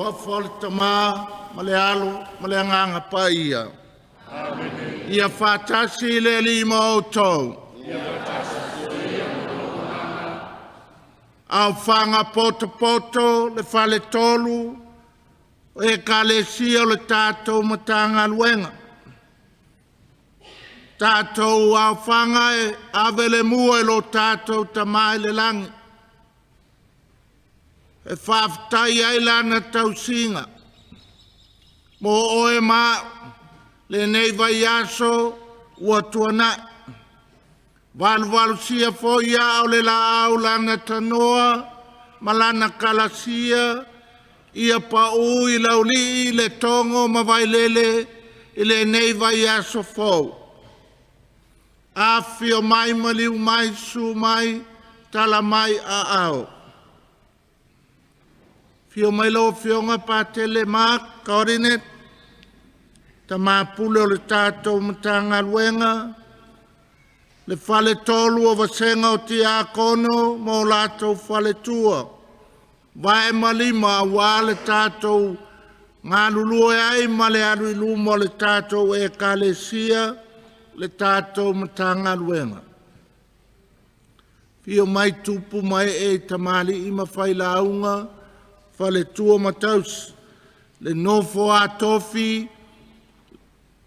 Alofa o le Tama ma le Alo ma le Agaga Paia. Amene. Ia faatasi le Alii ma outou. Ia faatasi foi ma lou agaga. Aofaga potopoto le faletolu o Ekalesia o le tatou Matagaluega. Tatou aofaga e ave le mua i lo tatou Tama i le lagi, e faafetai ai lana tausiga mo oe ma au lenei vaiaso ua tuanai. Valuvalusia foi aa o le laau lana tanoa ma lana kalasia, ia paū i laulii le togo ma Vailele i lenei vaiaso fou. Afifio mai, maliu mai, susu mai, tala mai aao. Afio mai lau Afioga Patele Mark Godinet, Tama Pule o le tatou Matagaluega, le Faletolu o Vasega o Tiakono ma o latou faletua, vae ma lima aua le tatou galulue ai ma le alu i luma o le tatou Ekalesia, le tatou Matagaluega. Afio mai tupu ma ee i tamalii ma failauga, faletua ma tausi, le nofo a tofi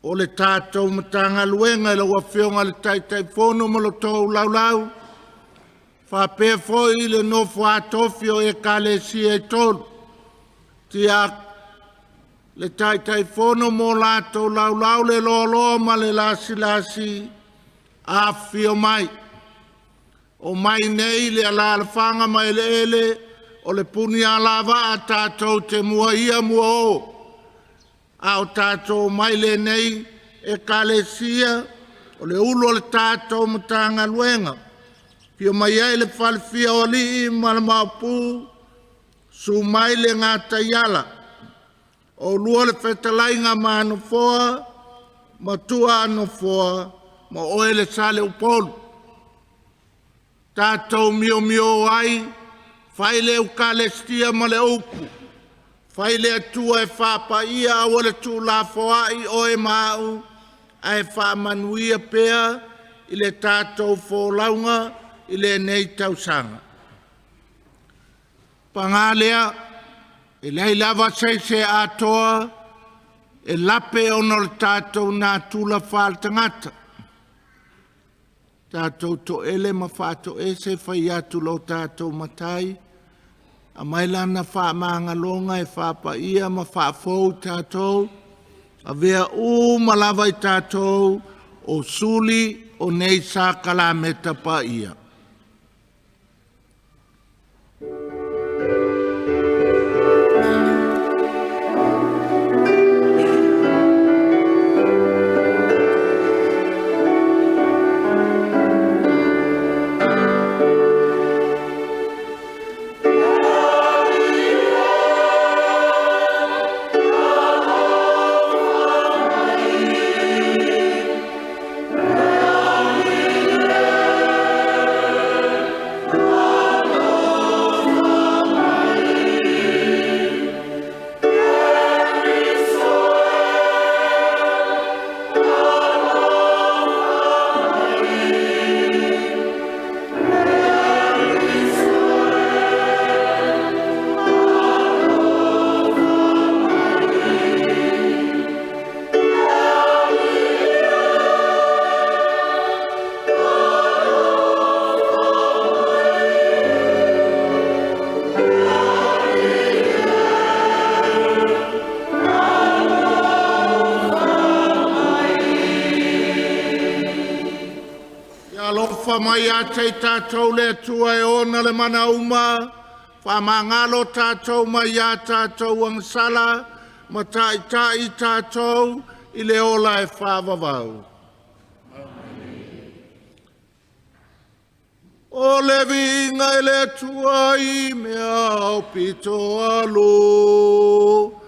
o le tatou Matagaluega i lau Afioga i le Taitaifono ma lo outou Laulau, faapea foi le nofo a tofi o Ekalesia e tolu, le Taitaifono ma o latou laulau, le loaloa ma le lasilasi, afifio mai, omai nei le alaalafaga ma eleele o le Punialavaa tatou te muaia muao, a o tatou omai lenei Ekalesia, o le ulu o le tatou Matagaluega. Afio mai ai le falefia o Alii ma le Maopu, susu mai le Gataiala, oulua le fetalaiga ma Nofoa, matua Nofoa ma oe le Saleupolu. Tatou miomio ai, fai le Ekalesia ma le upu, fai le Atua e faapaia, aua le tuulafoai oe ma au, ae faamanuia pea i le tatou folauga i lenei tausaga. Paga lea, e leai lava se isi e atoa e lape ona o le tatou natura faale-tagata. Tatou toele ma faatoese, fai atu i lo tatou Matai, aumai lana faamagaloga e faapaia ma faafou tatou, avea uma lava i tatou o suli o nei sakalameta paia. Ia alofa mai ia te i tatou le Atua e ona le mana uma, faamagalo tatou mai a tatou agasala, ma taitai tatou i le ola e faavavau. O le viiga i le Atua i mea aupito aluga.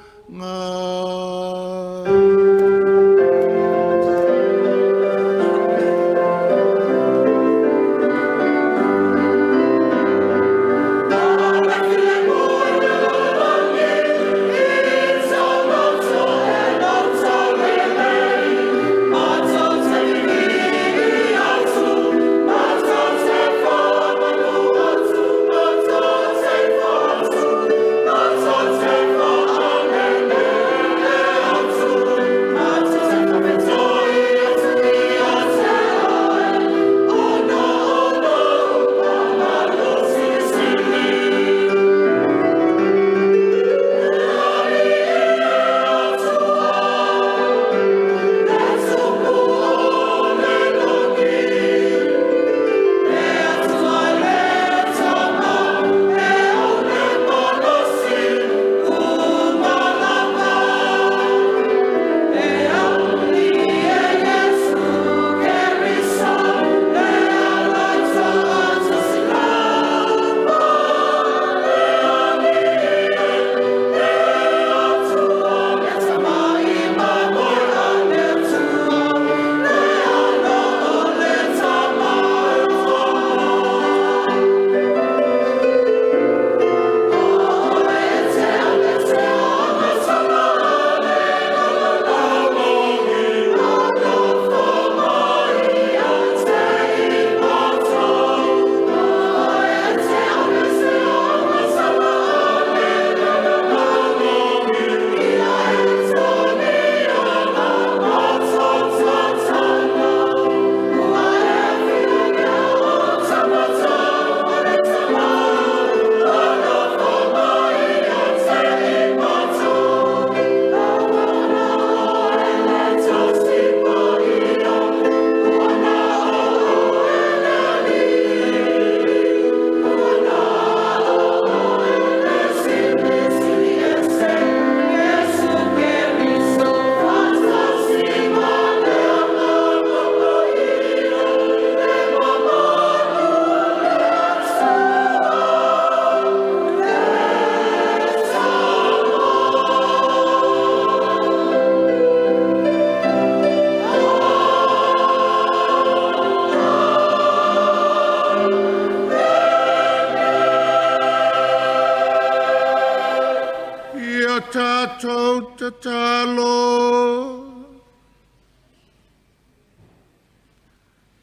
matou tatalo.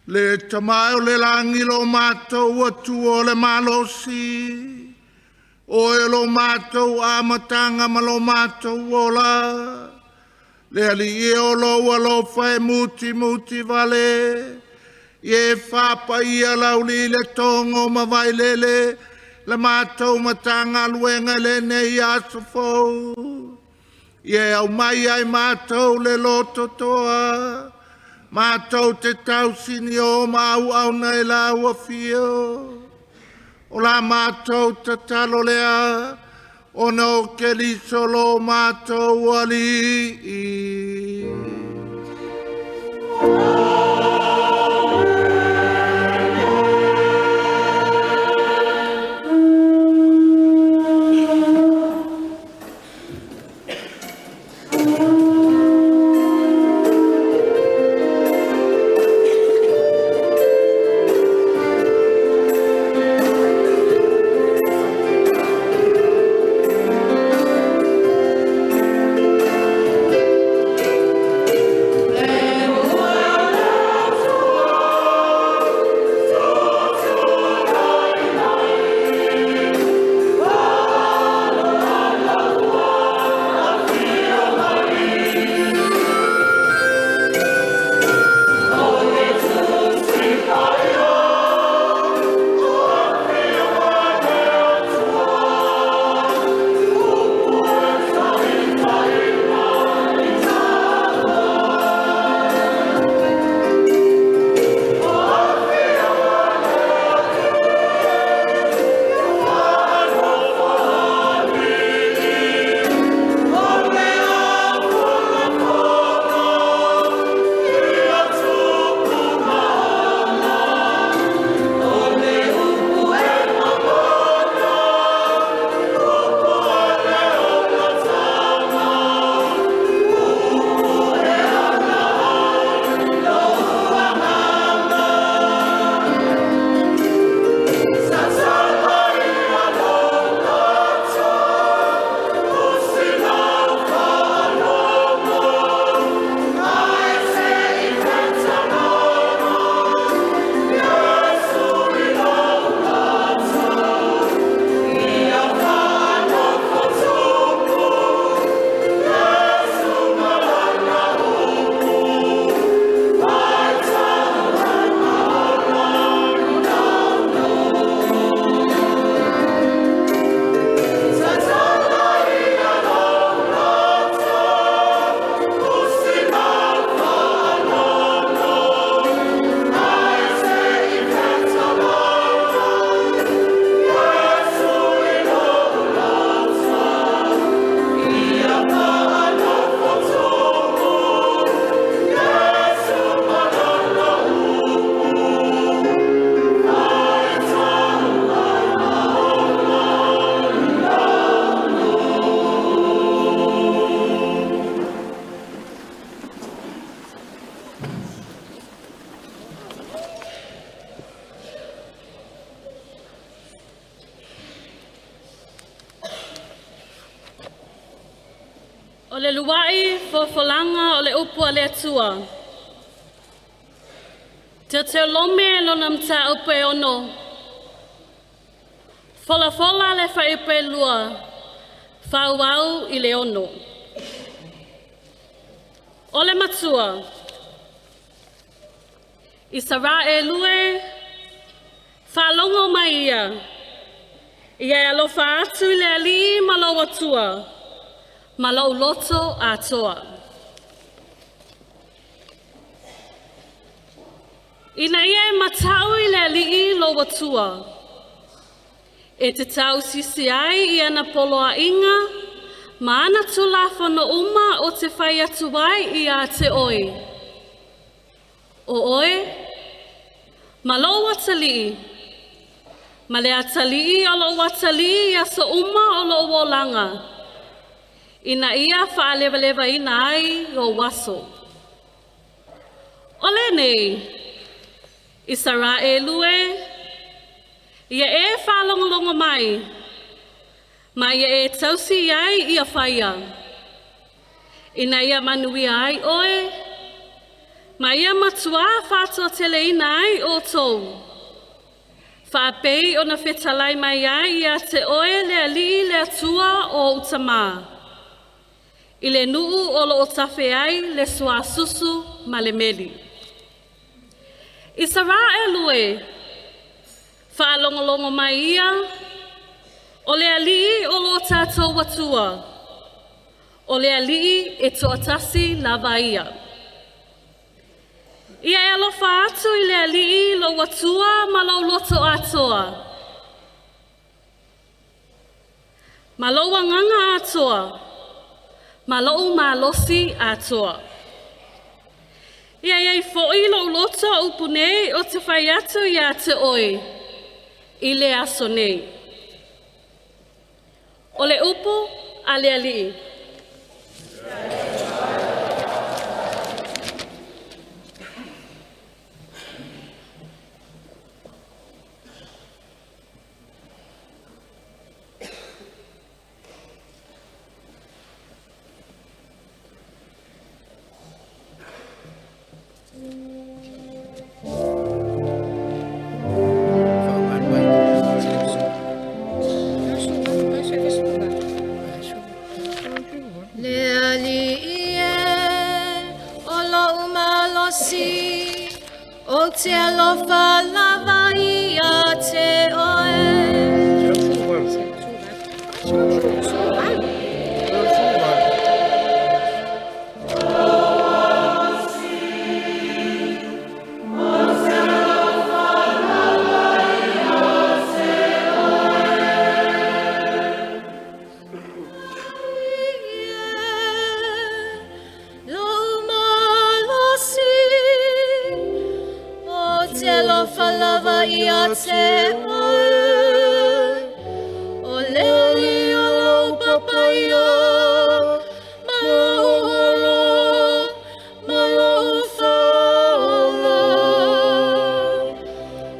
Le tamae o le lagi lo matou atua o le malosi, o e lo matou amataga ma lo matou ola, le alii e o lou alofa e muti muti vale, ie faapaia lauli le togo ma vailele, le matou matagaluega lenei aso fou. Ie au mai ai matou le loto toa, matou te tausini o mau au nei lau afio. O la matou tatalo lea, ona o Keriso lo matou Alii. O le luai fofolanga o le upu a le Atua. Teoteolome lona mata upe ono. Folafola le faiupe lua, fauau i le ono. O le matua, Isaraelu e, faalogo mai ia, ia e alofa atu i le Alii ma lou Atua, ma lou loto atoa. Ina ia e matau i le Alii lou Atua, e te tausisi ai i ana poloaiga ma ana tulafono uma o te fai atu ai ia te oe. O oe, ma lou atalii, ma le atalii o lou atalii i aso uma o lou olaga, ina ia faalevalevaina ai lou aso. O lenei, Isaraelu e, ia e faalogologo mai, ma ia e tausi ai ia faia. Ina ia manuia ai oe, ma ia matuā fa'atoateleina ai outou. Faapei ona fetalai mai ai ia te oe le Alii le Atua o ou tamā. I le nuu o loo tafe ai le suasusu ma le meli. Isaraelu e, faalogologo mai ia, o le Alii o lo tatou Atua, o le Alii e toatasi lava ia. Ia e alofa atu i le Alii lou Atua ma lou loto atoa, ma lou agaga atoa, ma lou malosi atoa. Ia iai fo'i lou loto upu nei o te fai atu ia te oe i le aso nei. O le upu a le Alii. Le Alii e, o lou malosi, o te alofa lava ia te oe. Lou malosi, o te alofa lava ia te oe. O le Alii o lou papa ia, ma lou olo, ma lou faaola.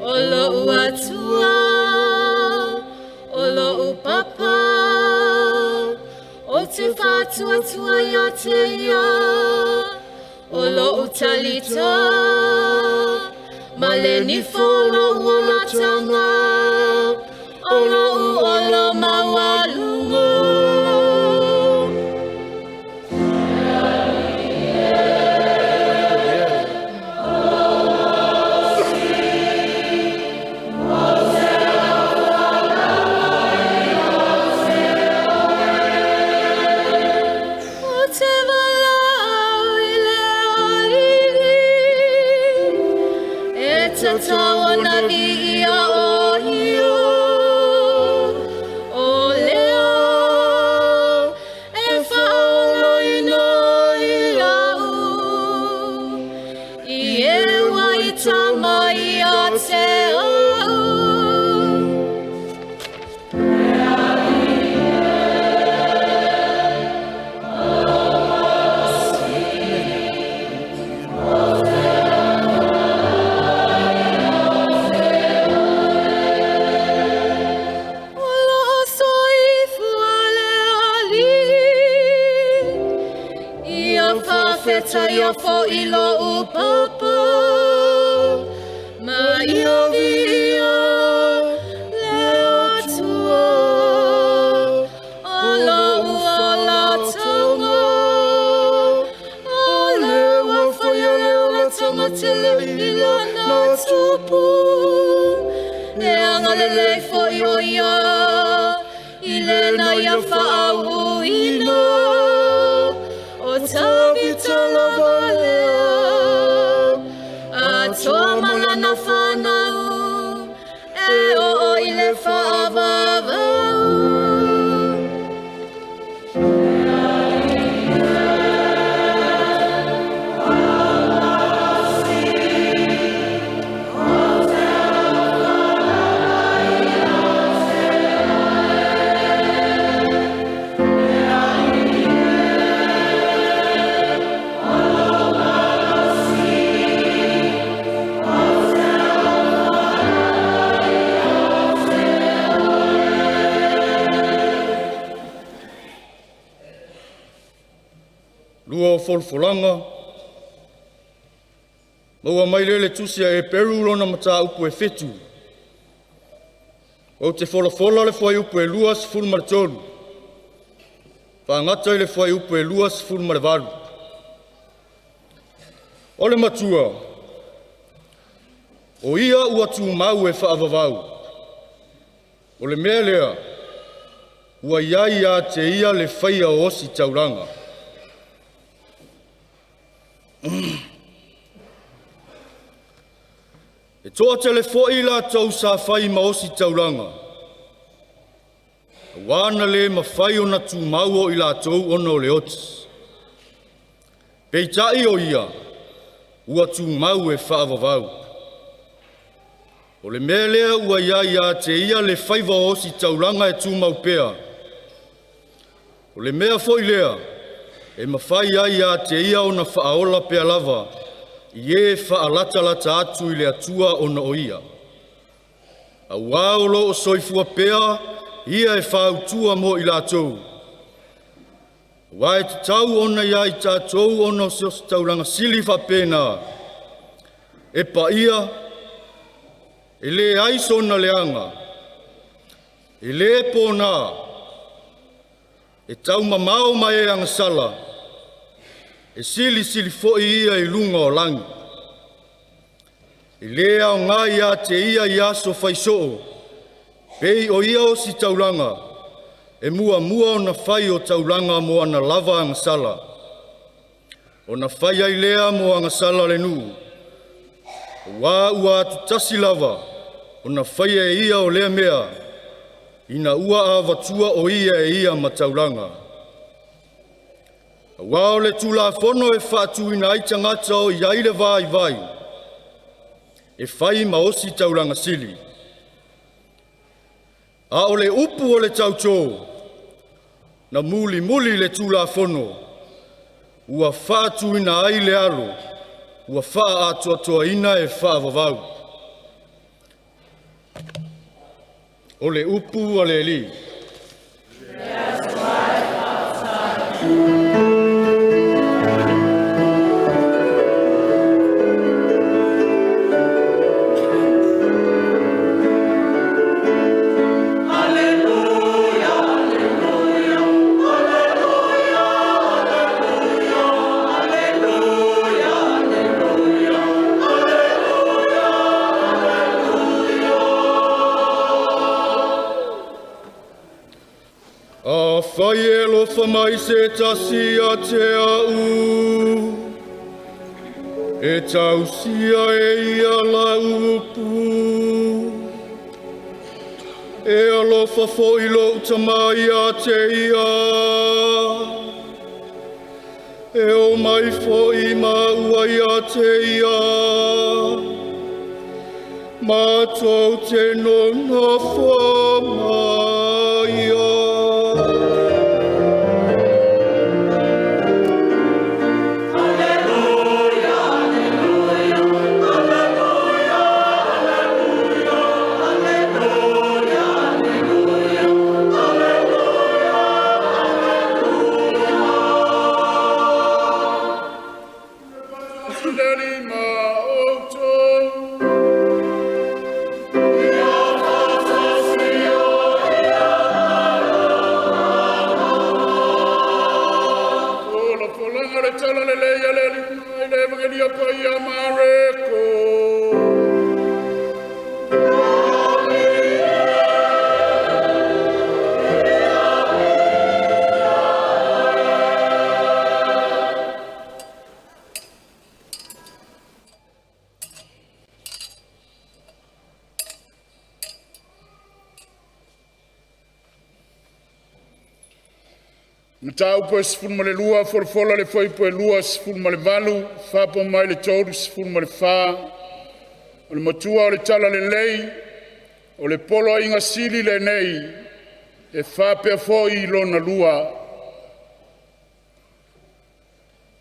O lou Atua, o lou papa, o te faatuatua ia te ia, o lou talita, ma le nifo o lou olataga, o lou ola maualuga. O te valaau i le Alii, e tatau ona viia o ia. O lea e faaolaina ia'u, i e ua ita mai ia te a'u. O loo soifua le Alii, ia faafetaia fo'i lou papa, ma ia viia le Atua, o lou olataga. O lea ua faia le olataga tele i lana tupu. E agalelei fo'i o ia, i lena ia faauuina. O Tavita lava lea, atoa ma lana fanau, e oo i le faavavau. Lua o folafolaga, maua mai lea i le tusi a Eperu lona mataupu e 7. Ou te folafola le fuaiupu e 23, faagata i le fuaiupu e 28. O le matua, o ia ua tumau e faavavau. O le mea lea, ua i ai ia te ia le faia o ositaulaga. E toatele foi latou sa fai ma ositaulaga, auā na le mafai ona tumau o i latou ona o le oti. Peitai o ia, ua tumau e faavavau. O le mea lea ua i ai ia te ia le faiva o ositaulaga e tumau pea. O le mea foi lea e mafai ai ia te ia ona faaola pea lava i e faalatalata atu i le Atua ona o ia. Auā o lo o soifua pea ia e fautua mo i latou. Aua e tatau ona ia i tatou ona o se ositaulaga sili faapena, e paia, e leai sona leaga, e le pona, e taumamao ma e agasala, e silisili foi ia i luga o lagi. E le aoga ia te ia i aso faisoo, pei o ia ositaulaga, e muamua ona fai o taulaga mo ana lava agasala, ona fai ai lea mo agasala a le nuu. Auā ua atutasi lava ona faia e ia o lea mea, ina ua avatua o ia e ia ma taulaga. Auā o le Tulafono e faatuina ai tagata o i ai le vaivai, e fai ma ositaulaga sili. A o le upu o le tautō, na mulimuli le Tulafono, ua faatuina ai le alo, ua faaatoatoaina e faavavau. O le upu a le Alii. Afai e alofa mai se tasi ia te a'u, e tausia e ia lau upu. E alofa foi lou Tama ia te ia, e o mai foi maua ia te ia, matou te nonofo ma ia. Mataupu e 12, folafola le fuaiupu e 28, faapo mai le 34, o le matua o le Talalelei, o le poloaiga sili lenei, e faapea foi lona lua.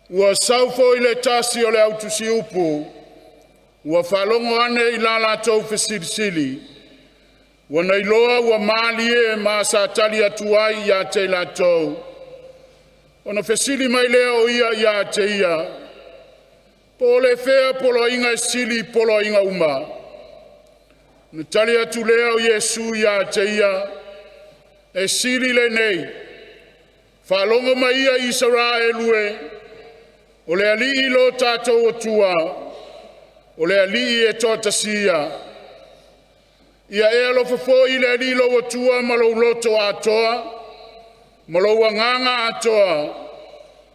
Ua sau foi le tasi o le autusiupu, ua faalogo ane i la latou fesilisili, ua na iloa ua malie ma sa tali atu ai ia te i latou. Ona fesili mai lea o ia ia te ia, po o le fea poloaiga e sili i poloaiga uma? Na tali atu lea o Iesu ia te ia, e sili lenei, faalogo mai ia Isaraelu e, o le Alii lo tatou Atua, o le Alii e toatasi ia. Ia e alofa foi i le Alii lou Atua ma lou loto atoa, ma lou agaga atoa,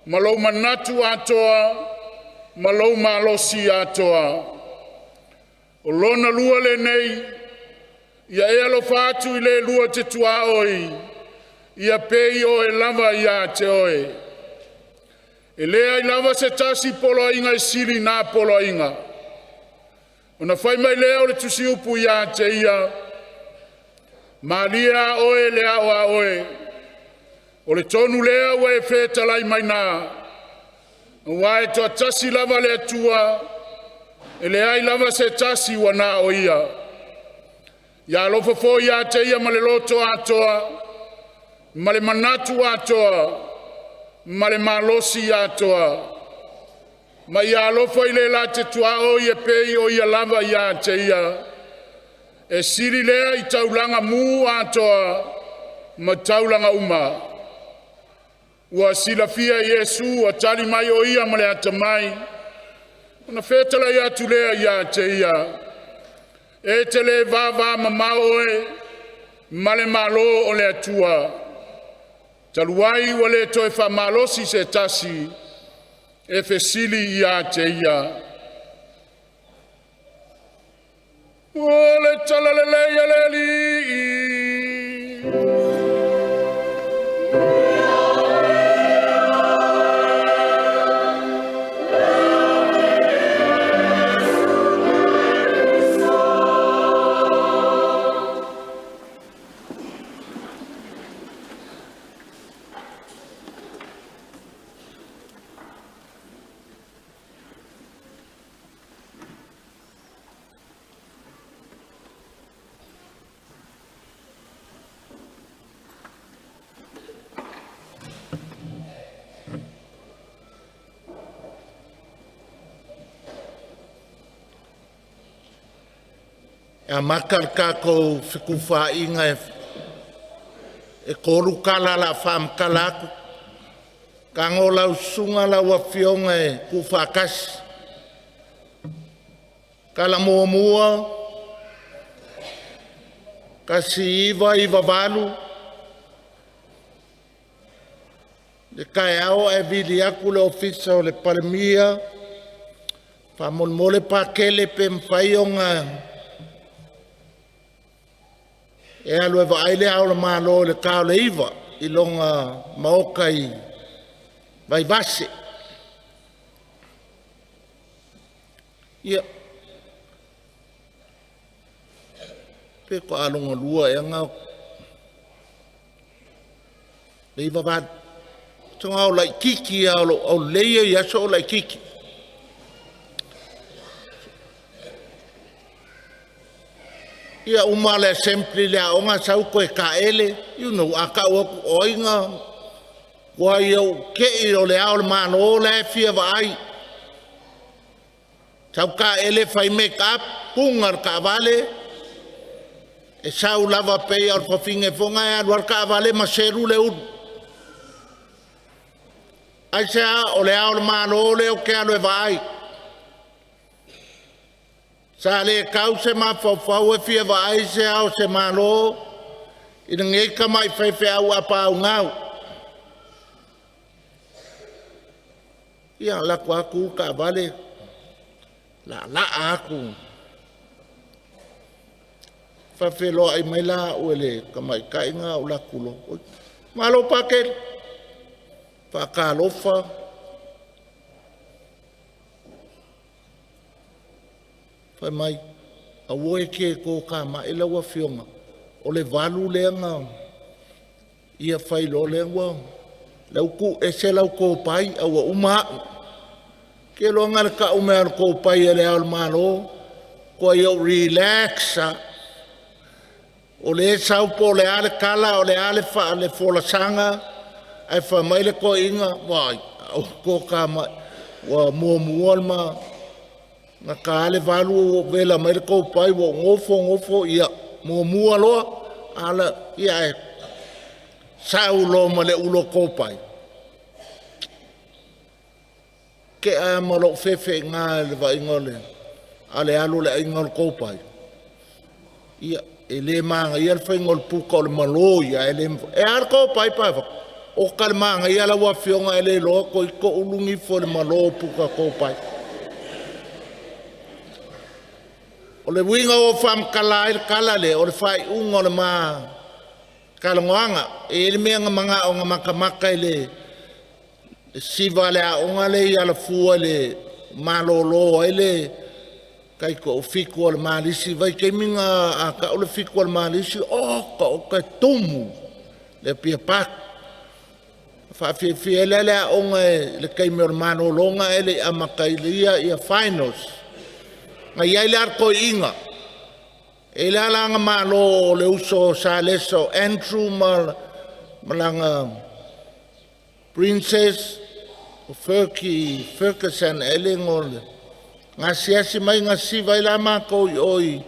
ma lou manatu atoa, ma lou malosi atoa. O lona lua lenei, ia e alofa atu i le lua te tuaoi, ia pei oe lava ia te oe. E leai lava se tasi poloaiga e sili na poloaiga. Ona fai mai lea o le tusiupu ia te ia, malie a oe le ao a oe, o le tonu lea ua e fetalai mai na, aua e toatasi lava le Atua, e leai lava se tasi ua na o ia. Ia alofa foi ia te ia ma le loto atoa, ma le manatu atoa, ma le malosi atoa. Ma ia alofa i le la te tuaoi e pei o ia lava ia te ia. E sili lea i taulaga mu atoa ma taulaga uma. Ua silafia e Iesu ua tali mai o ia ma le atamai, ona fetalai atu lea ia te ia, e te le vava mamao oe ma le Malo o le Atua. Talu ai ua le toe faamalosi se tasi e fesili ia te ia. O le talalelei a le Alii. E amata le tatou fetufaaiga e tolu tala la faamatala atu. Tago lau susuga lau afioga e tuufaatasi. Tala muamua, 1998, le taeao ae vili atu le ofisa o le Palemia, faamolemole Pakele pe mafai ona e alu e vaai le ao o le Malo i le ta o le 9 i lona maota i Vaivase. Ia, pe ko alonga lua e anga le iva valu. Tonga o lai kiki a o leia i aso o lai kiki. Ia uma le assembly le aonga sau koe kaele, you know, a kau aku oinga, kua ia u kei o le ao le malo le fia vaai. Sau kaele fai make up, punga le kaavale, e sau lava pei o le fafinge fonga e alu al kaavale ma seru le ulu. Ai se a o le ao le malo le o ke alu e vaai. Sa le kau se mafaufau e fia vaai se ao se malo, i le ngei ka mai whaiwhe au a pau ngau. Ia lako aku ka vale, la la aku. Whawheloa ai mai la ue le ka mai kainga o la kulo. Malo pakele, whakalofa. Whai mai, a woe ke ko ka mai lau afioga. O le valu lea ia whai lo lea ua. Lau ku ese lau kōpai a ua uma au. Ke loa ngā le ka umea le kōpai e le ao le malo. Koa iau relax a. O le sau po le ale kala, o le ale wha le folasanga. Ai fa mai le koiga vai o ko ka mai ua muamua le ma na ka le valu o vela mai le koupai ua gofo gofo ia muamua loa ala ia e sau loa ma le ulo koupai. Ke a ma lou fefe ngā le vaaiga o le a le alu o le aiga o le koupai. Ia e le magaia le faiga o le puka o le malo ia e le e a le koupai pa fa o ka le magaia lau afioga e le iloa ko i ko ulugi fo le malo puka koupai. O le uiga o faamatala ai le kala lea o le faaiuga o le ma kalagoaga e i ai le mea na magao na matamata i le siva le aoga le i alafua i le malōlō ai le taito o fitu o le malisi vai taimi na a tau le fitu o le malisi oka oka e tumu le pia pak faafiafia ai lea le aoga e le taimi o le malōlōga e le i amata i le ia ia finals na i ai le alikoi'iga e le alaga malo o le uso o Salesa o Andrew ma malaga Princess o Fergie Ferguson e le ngo gasiasi mai gasiva ai la matou i oi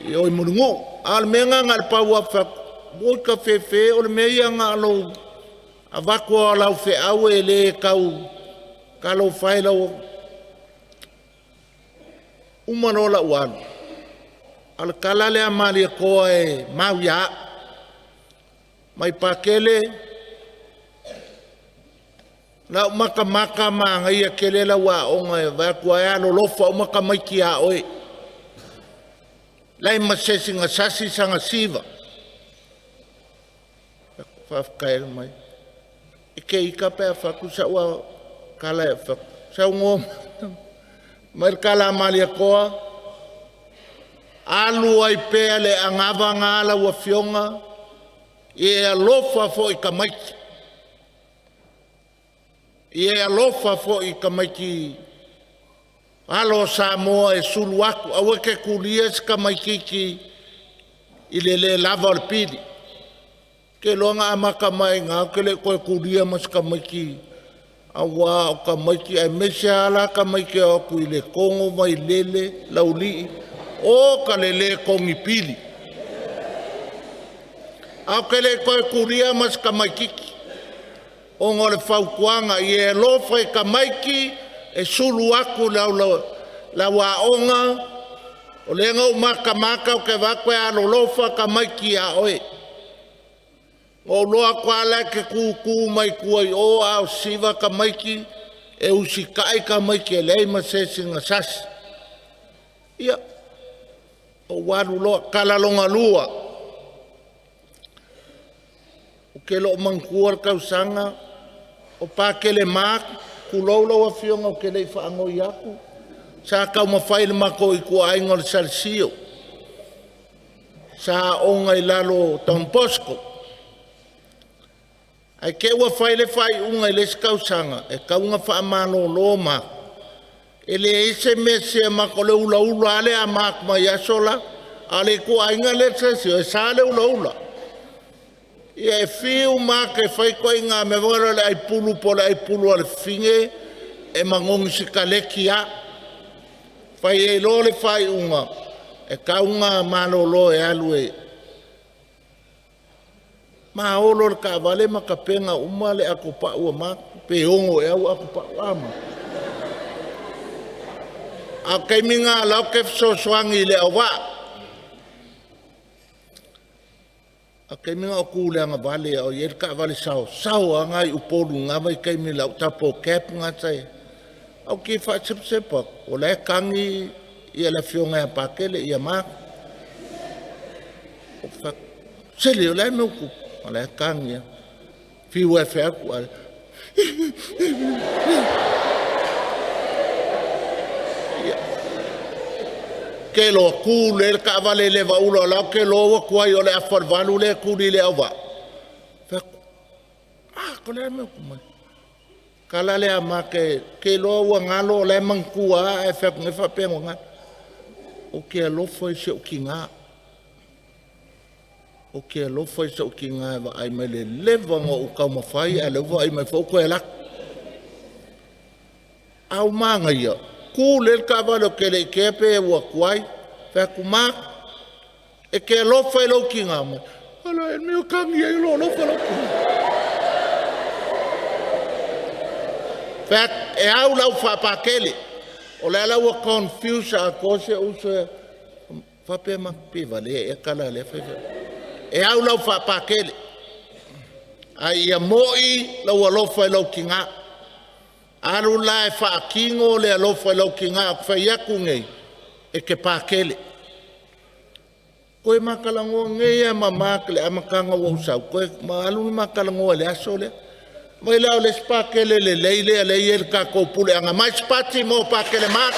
i oi Mulinu'u. A o le mea lena na o le pau lava fai atu, oi ka fefe o le mea ia na o lou avatu o lau feau e le tau talofa ai lau uma loa la'u alu. A o le tala lea a Malietoa e mau ia a'u mai Pakele lau matamata magaia tele lau aoga e vaai atu ai alolofa uma tamaiti ia oe. Lai ma se isi na sasi sana siva. Faafetai mai. E ke ika pe a fatu sa ua kala e fatu. Sau ngo mai le kala a Malietoa alu ai pea le agava nga lau afioga e alofa foi tamaiti. E alofa foi tamaiti alo o Samoa e sulu atu aua ke kulia se tamaititi i le le lava o le pili. Ke loa na amata mai ngā ke le koe kulia ma se tamaiti auā o tamaiti aemaise lava la tamaiti o atu i le Togo Vailele Laulii o ka le lē togi pili. A o ke le koe kulia ma se tamaititi ona o le fautuaga i e alofa i tamaiti e sulu atu lau lau aoga o lea na ou matamata ou te vaai atu e alolofa tamaiti ia oe. Ua ou loa atu lava la e te tūtū mai tua i o a o siva tamaiti e usita'i tamaiti e leai ma se isi na sasi. Ia, ou alu loa, tala lona lua. Ou te le o manatua le tausaga o Pakele Mark, tulou lau afioga ou te le i faanoi atu, sa taumafai i le matou ituaiga o le Salesio. Sa aoga i lalo o Don Bosco. Ae te ua fai le faaiuga i le isi tausaga e tau na faamalōlō ma e leai se mea sia matou le ulaula lava lea a Mark mai aso la. A o le ituaiga lea le Salesio e sa le ulaula. Ia e fiu Mark e fai ituaiga mea foi lea o le aipulu po o le aipulu a le fafine e magogi sikaleki a. Fai ai loa le faaiuga e tau na malōlō e alu e maolo le taavale ma tapena uma le atopau a Mark pe ono ea ua atopau a ma. A o taimi na la ou te fesoasoani i le auvaa. A o taimi na o tu le agavale a o i ai le taavale saosao lava na i Upolu i na vaitaimi i lau double cab gata e. Ou te faasepasepa atu, o la e tagi ia le afioga ia Pakele ia Mark. Ou fai atu, sele o le a le mea ua tupu? O la e tagi lava. Fiu e fai atu ae ke loa tu le taavale i le vaula o la ou te loa ua tuai o le afa o le valu lea e tuli i le auvaa. Fai atu, ah, ko le a le mea ua tupu mai? Kala lea a Mark ke loa ua galo o la e manatua lava ae fai atu nei faapea ua galo. Ou te alofa i si ou tigā. O ke alofa i sau ki ngā wa ai mai le leva ngā u kau mawhai a le wa ai mai fau koe lak. Au manga ia, ku le ka valo ke le ke pe ua kuai, fa ku ma e ke alofa i lau ki ngā mai. Ala e meo kangi ai lo alofa lau ki. Fa e au lau whapakele. O le ala ua confuse a kose uso e whape ma piva le e kala le whai. E au lau whapakele. Ai ia moi lau alofa i lau ki ngā. Aru la e whaakingo le alofa i lau ki ngā whai aku ngei e ke pākele. Koe makalangoa ngei e mamaka le amakanga wa usau. Koe maalu makalangoa le aso le. Mai lau le spakele le leile le i el kako pule anga. Mai spati mo pākele mak.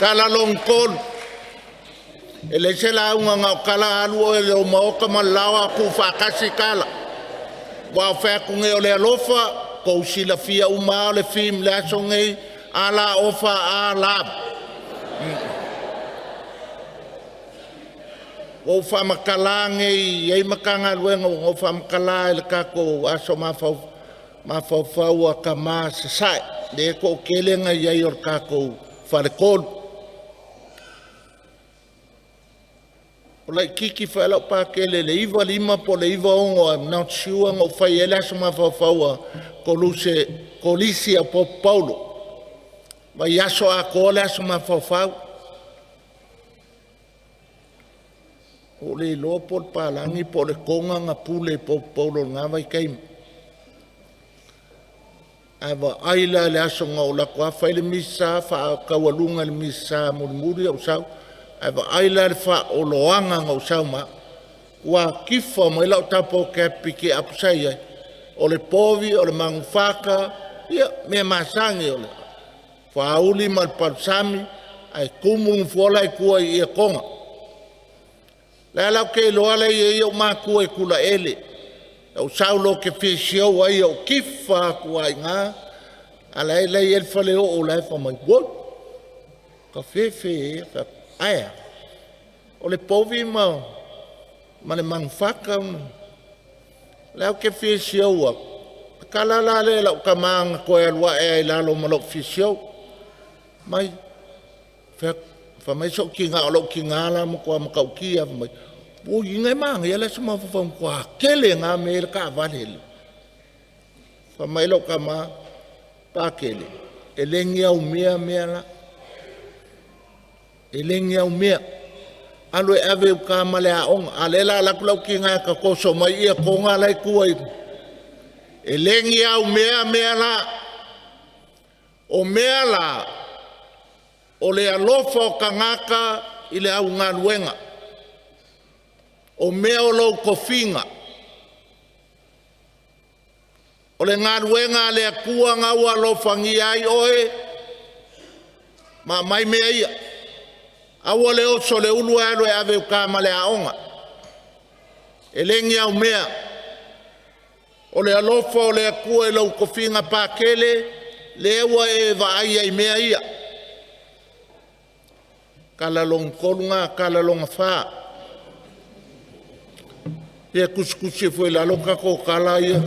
Kala long kolu. E le se la unga ngau kala alu o le o maoka ma lawa ku whakasi kala. Wa whea ku ngei o le alofa, ko usila fia uma o le fim le aso ngei, ala ofa a lab. O whamakala ngei, ei makanga luenga o whamakala e le kako aso mawhauwhau a ka maa sasae. Le ko kele ngai ei o le kako wharekolu. O lai kiki whae lau pākele le iwa lima po le iwa ongo, I'm not sure ngau whai ele aso mawhauwhau a kolisi a Pope Paulo. Vai aso a ko le aso mawhauwhau. O le iloa po le pālangi po le konga ngā pule Pope Paulo ngā vai keima. Ae wa aila le aso ngau lako a whai le misa, wha kaualunga le misa murimuri au sau. Ae wa aila le wha o loanga ngau sau ma. Ua kifa mai lau tapo ke piki apusai ai. O le povi, o le mangufaka, ia mea masangi o le. Whauli ma le palusami, ai kumu ngfuola i kua i ia konga. Le alau ke iloa le ia ia o mākua i kula ele. Au sau lo ke fisio ai au kifa kua i ngā. Ala e lei el whale o o lai wha mai. Wo! Ka whewhe e, wha aia. O le povi ma le mangufaka. Le au ke fisio au. Kala la le lau ka maanga koe alua e ai lalo ma lau fisio. Mai, wha mai so ki ngā o lau ki ngā la mo kua makau ki a mai. O i ngai maanga ia le suma whawhau kua kele ngā me le ka vale le. Wha mai lau ka maa pākele. E lengi au mea mea la. E lengi au mea. Alo e ave u ka male a onga. A le la laku lau ki ngā ka koso mai ia ko ngā lai kua i. E lengi au mea mea la. O mea la. O le alofa o kangaka i le au ngā luenga. O mea o lau kofinga. O le ngā luenga le akua ngā ua alofa ngi ai oe. Ma mai mea ia. Aua le oso le ulu alo e ave uka ma le aonga. E lengi au mea. O le alofa o le akua i lau kofinga pākele. Le ewa e vaai ai mea ia. Kala longa kolunga, kala longa wha. Ia kusikusi e fwe lalo kako kala ia.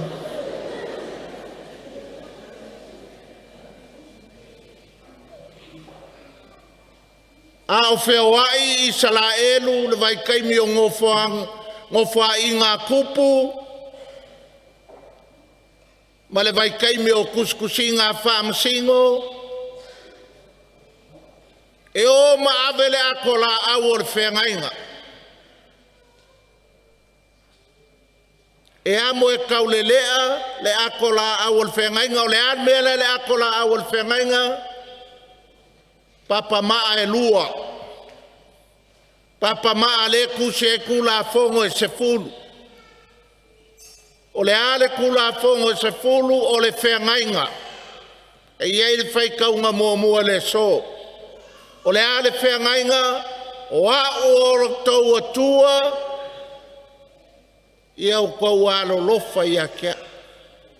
A o wheoai i Salaelu le vai kaimi o ngofoa i ngā kupu. Ma le vai kaimi o kusikusi ngā whaamasingo. E o ma avele ako la au o le whengainga. E amo e kaulelea le ako la au o le whengainga. O le anmele le ako la au o le whengainga. Papa maa e lua. Papa maa le kuse e kula fongo e se fulu. O le ale kula fongo e se fulu o le whengainga. E iei le whaikaunga mua mua le so. O le ale whengainga o a o tau atua ia o kau alo lofa ia kia.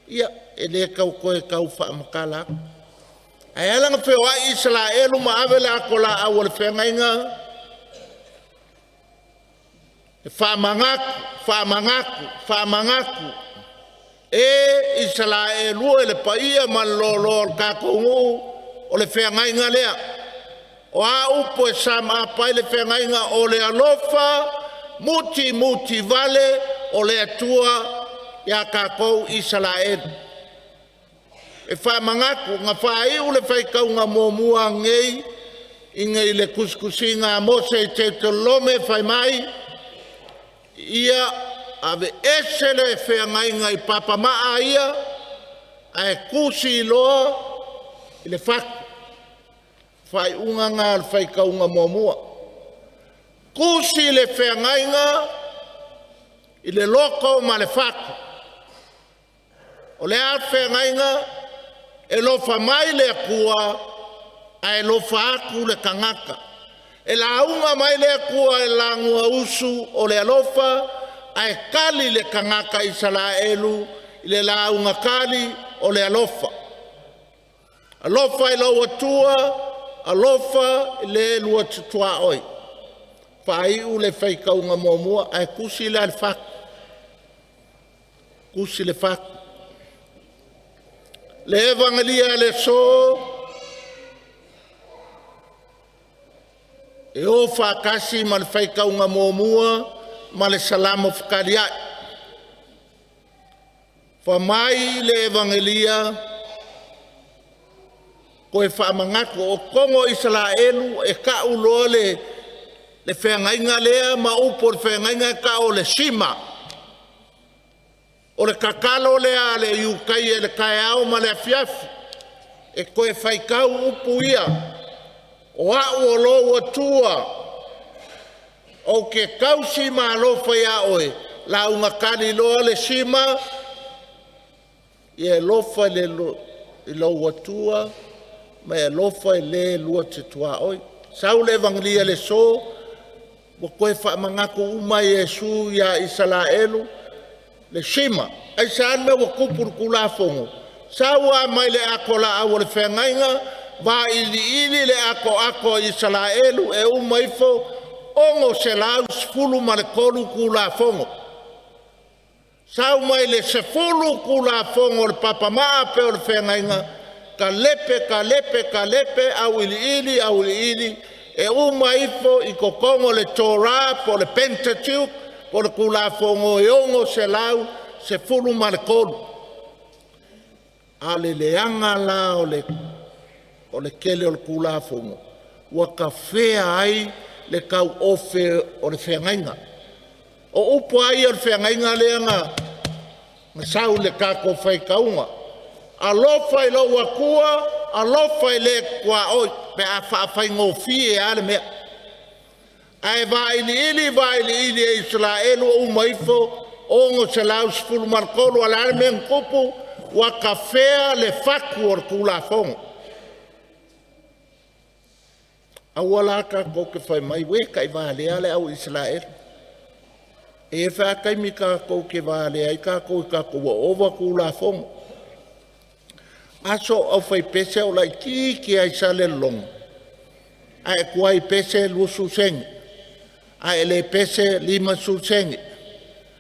Ia e le kau koe kau whaamakala. Ae ala na feoai Isaraelu ma ave le ato laau o le feagaiga, e faamanatu, faamanatu, faamanatu. E Isaraelu e le paia ma le loaloa o le tatou nuu o le feagaiga lea. O a upu e samaapa ai le feagaiga o le alofa muti muti vale o le Atua ia tatou Isaraelu. E faamanatu na faaiu le faitauga muamua nei ina i le tusitusiga a Mose i Teutelome fai mai ia ave ese le feagaiga i papamaa ia ae tusi loa i le fatu. Faaiuga na o le faitauga muamua. Tusi le feagaiga i le loto ma le fatu. O le a feagaiga e lofa mai le Atua ae lofa atu le tagata. E lauga mai le Atua e lagua usu o le alofa ae tali le tagata Isaraelu i le lauga tali o le alofa. Alofa i lou Atua, alofa i le lua tutuaoi. Faaiu le faitauga muamua ae tusi le fatu. Tusi le fatu. Le evangelia le aso e o faatasi ma le faitauga muamua ma le salamo fetaliai. Fa mai le evangelia koe faamanatu o togo Isaraelu e tau loa le feagaiga lea ma upu o le feagaiga e tau o le sima. O le tatalo lea a le Iutaia i le taeao ma le afiafi e toe faitau upu ia. O au o lou Atua, ou te tausi ma alofa ia oe, lauga tali loa le sima, ia e lofa i lou Atua, ma e alofa i le lua te tuaoi. Sau le evangelia le aso, ua toe faamanatu uma Iesu ia Isaraelu, le sima. Ai sa le mea ua tupu le Tulafono, sau a mai le ato laau o le feagaiga, vailiili le ato a Isaraelu e uma ifo 613 Tulafono. Sau mai le 10 Tulafono o le papamaa pe o le feagaiga, kalepe, kalepe, kalepe, auiliili, auiliili, e uma ifo i totogo le Torah po o le Pentateuch po o le Tulafono e 613. A le leaga la o le tele o le Tulafono, ua tafea ai le tauofe o le feagaiga. O upu ai o le feagaiga lea na sau le tatou faitauga. Alofa i lou Atua, alofa i le tuaoi, pe a faafaigofie lava le mea. Ae vailiili, vailiili e Isaraelu o uma ifo, 613, a le a le mea na tupu, ua tafea le fatu o le Tulafono. Aua la tatou te fai mai, ue kai valea le au Isaraelu. E whaakaimi tatou ke valea ai tatou i tatou ua ova Tulafono. Aso au fai pese o lai tiki ai sa le longo. Ae kuai pese 20 senge. Ae le pese 50 senge.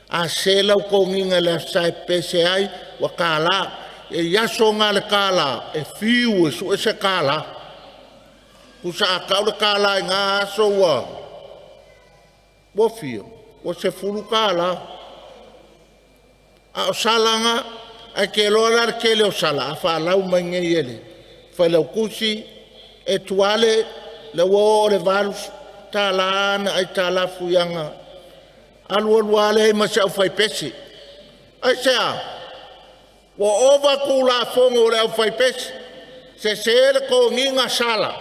A se lau konginga le sai pese ai wa kālā. E iaso ngā le kālā, e fiu e su e se kālā. Kusa a kau le kālā i ngā aso ua. Ua fiu, ua se fulu kālā. A o salanga, ai ke loa la le kele o sala, a whaalau mai ngei ele. Whailau kusi, e tuale, le ua o le valu tālā ana ai tālā fuianga. Alu alu ale ai ma se au whai pese. Ai se a, ua ova Tulafono o le au whai pese. Se se le konginga sala,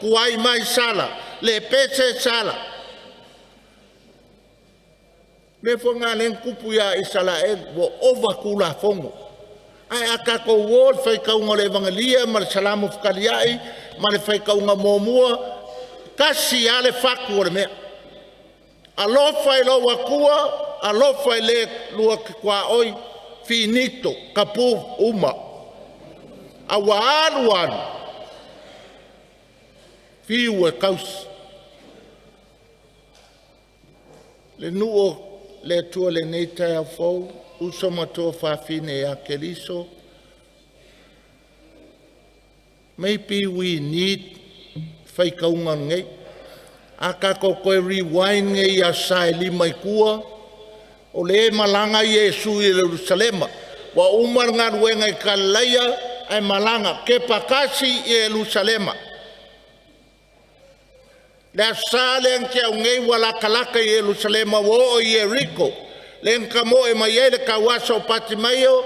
kuai mai sala, le pese sala. Me fo ngā len kupu ia Isarael, ua ova Tulafono. Ai a tatou o le faitauga o le evangelia ma le salamo fetaliai ma le faitauga muamua, kasi a le fatu o le mea. Alofa i lou Atua, alofa i le lua tuaoi, finito, kapu uma. A ua alu alu, Fiu e kausi. Le nuu o le Atua lenei taeao fou, uso ma tuafafine ia Keriso, maybe we need faitauga nei. A tatou toe rewind nei i aso Sa e 5 i tua, o le malaga Iesu i Ierusalema. Ua uma le galuega i Kalilaia ae malaga kepa tasi i Ierusalema. Le aso Sa lea na tea nei ua latalata i Ierusalema, ua oo i Ieriko, lea na tamoe mai ai le tauaso o Patimaio,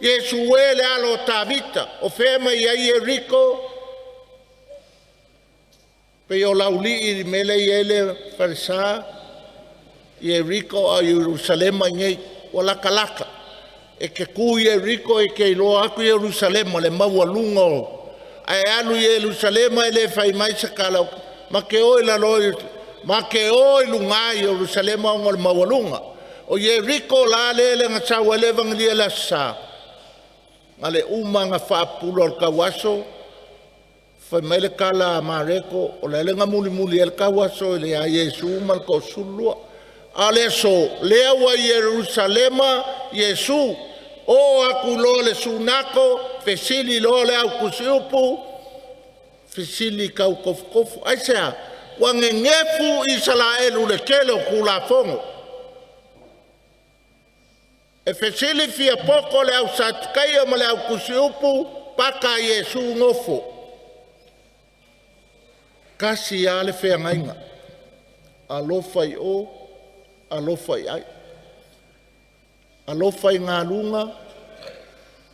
Iesu e le alo o Tavita, o fea mai ai Ieriko? Pei o Laulii i le mea lea e i ai le falesa Ieriko a o Ierusalema i inei, ua latalata. E te tu i Ieriko e te iloa atu Ierusalema le maualuga o... Ae alu i Ierusalema e le fai mai se tala, ma te o i lalo, ma te o i luga i Ierusalema ona o le maualuga. O Ieriko la lea na sau ai le Evangelia i le Aso Sa, na le uma na faapupula o le tauaso, fai mai le tala a Mareko, o le a na mulimuli ai le tauaso i le ia Iesu ma le 12. A o le aso, lea ua i Ierusalema Iesu, oo atu loa le sunato, fesili loa le au tusiupu, fesili tau tofutofu. Aisea? Ua nenefu Isaraelu le tele o Tulafono. E fesili fia poto le au Satukaia ma le au tusiupu, paka Iesu nofo. Kasi lava le feagaiga, alofa i o, alofa i ai. Alofa i ngā lunga,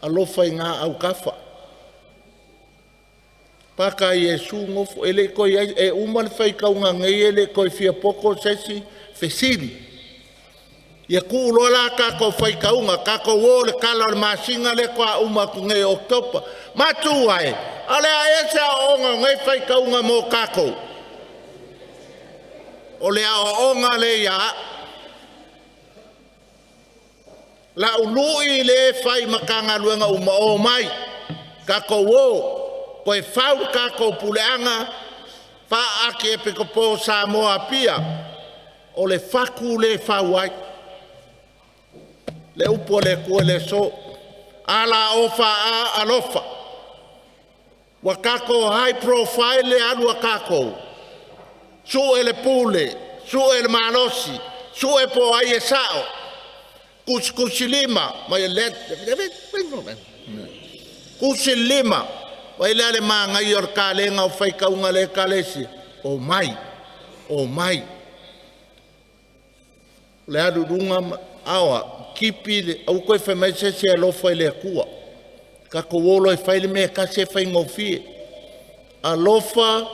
alofa i ngā aukafa. Paka Iesu nofo, e le toi ai, e uma le faitauga nei e le toi fia poto se isi fesili. Ia tuu loa la tatou faitauga, tatou o le kala o le masina lea toa uma atu nei o Oketopa. Matu ai, a o le a ese aoaoga o nei faitauga mo tatou. O le aoaoga lea ia au. Lau lui le fai matagaluega uma o mai, tatou o, toe fau le tatou puleaga, faaaki e pitopo Samoa Apia, o le fatu le fau ai. Le upu a le Atua i le aso, ala ofa a alofa. Ua tatou high profile le alu a tatou. Sue le pule, sue le malosi, sue po ai e sao. Kusikusi lima, mai le kusi lima, vai lea le magai o le kalenga o faitauga le ekalesia. O mai, o mai. Le alu lunga aoa, kipi le, au koe fai mai se se alofa i le Atua. Tatou olo e fai le mea tasi e faigofie. Alofa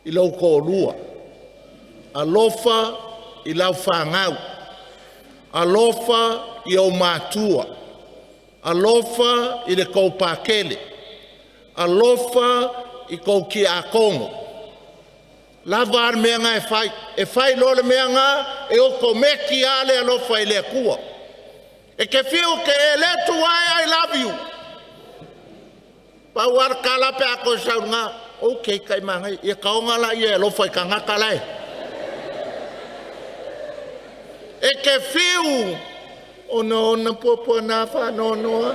i lau toalua. Alofa i lau fanau. Alofa i au matua. Alofa i le tou pakele. Alofa i tou tiakono. Lava a le mea nga e fai. E fai loa le mea nga, e otometi a le alofa i le Atua. E te fiu te e le tu ai, I love you. Pau a le kala pe a koe sau ngā. Ok, kai mangai. Ia kaonga la ia alofa i kangata lai. E te fiu ona ona puapua nā whanonoa.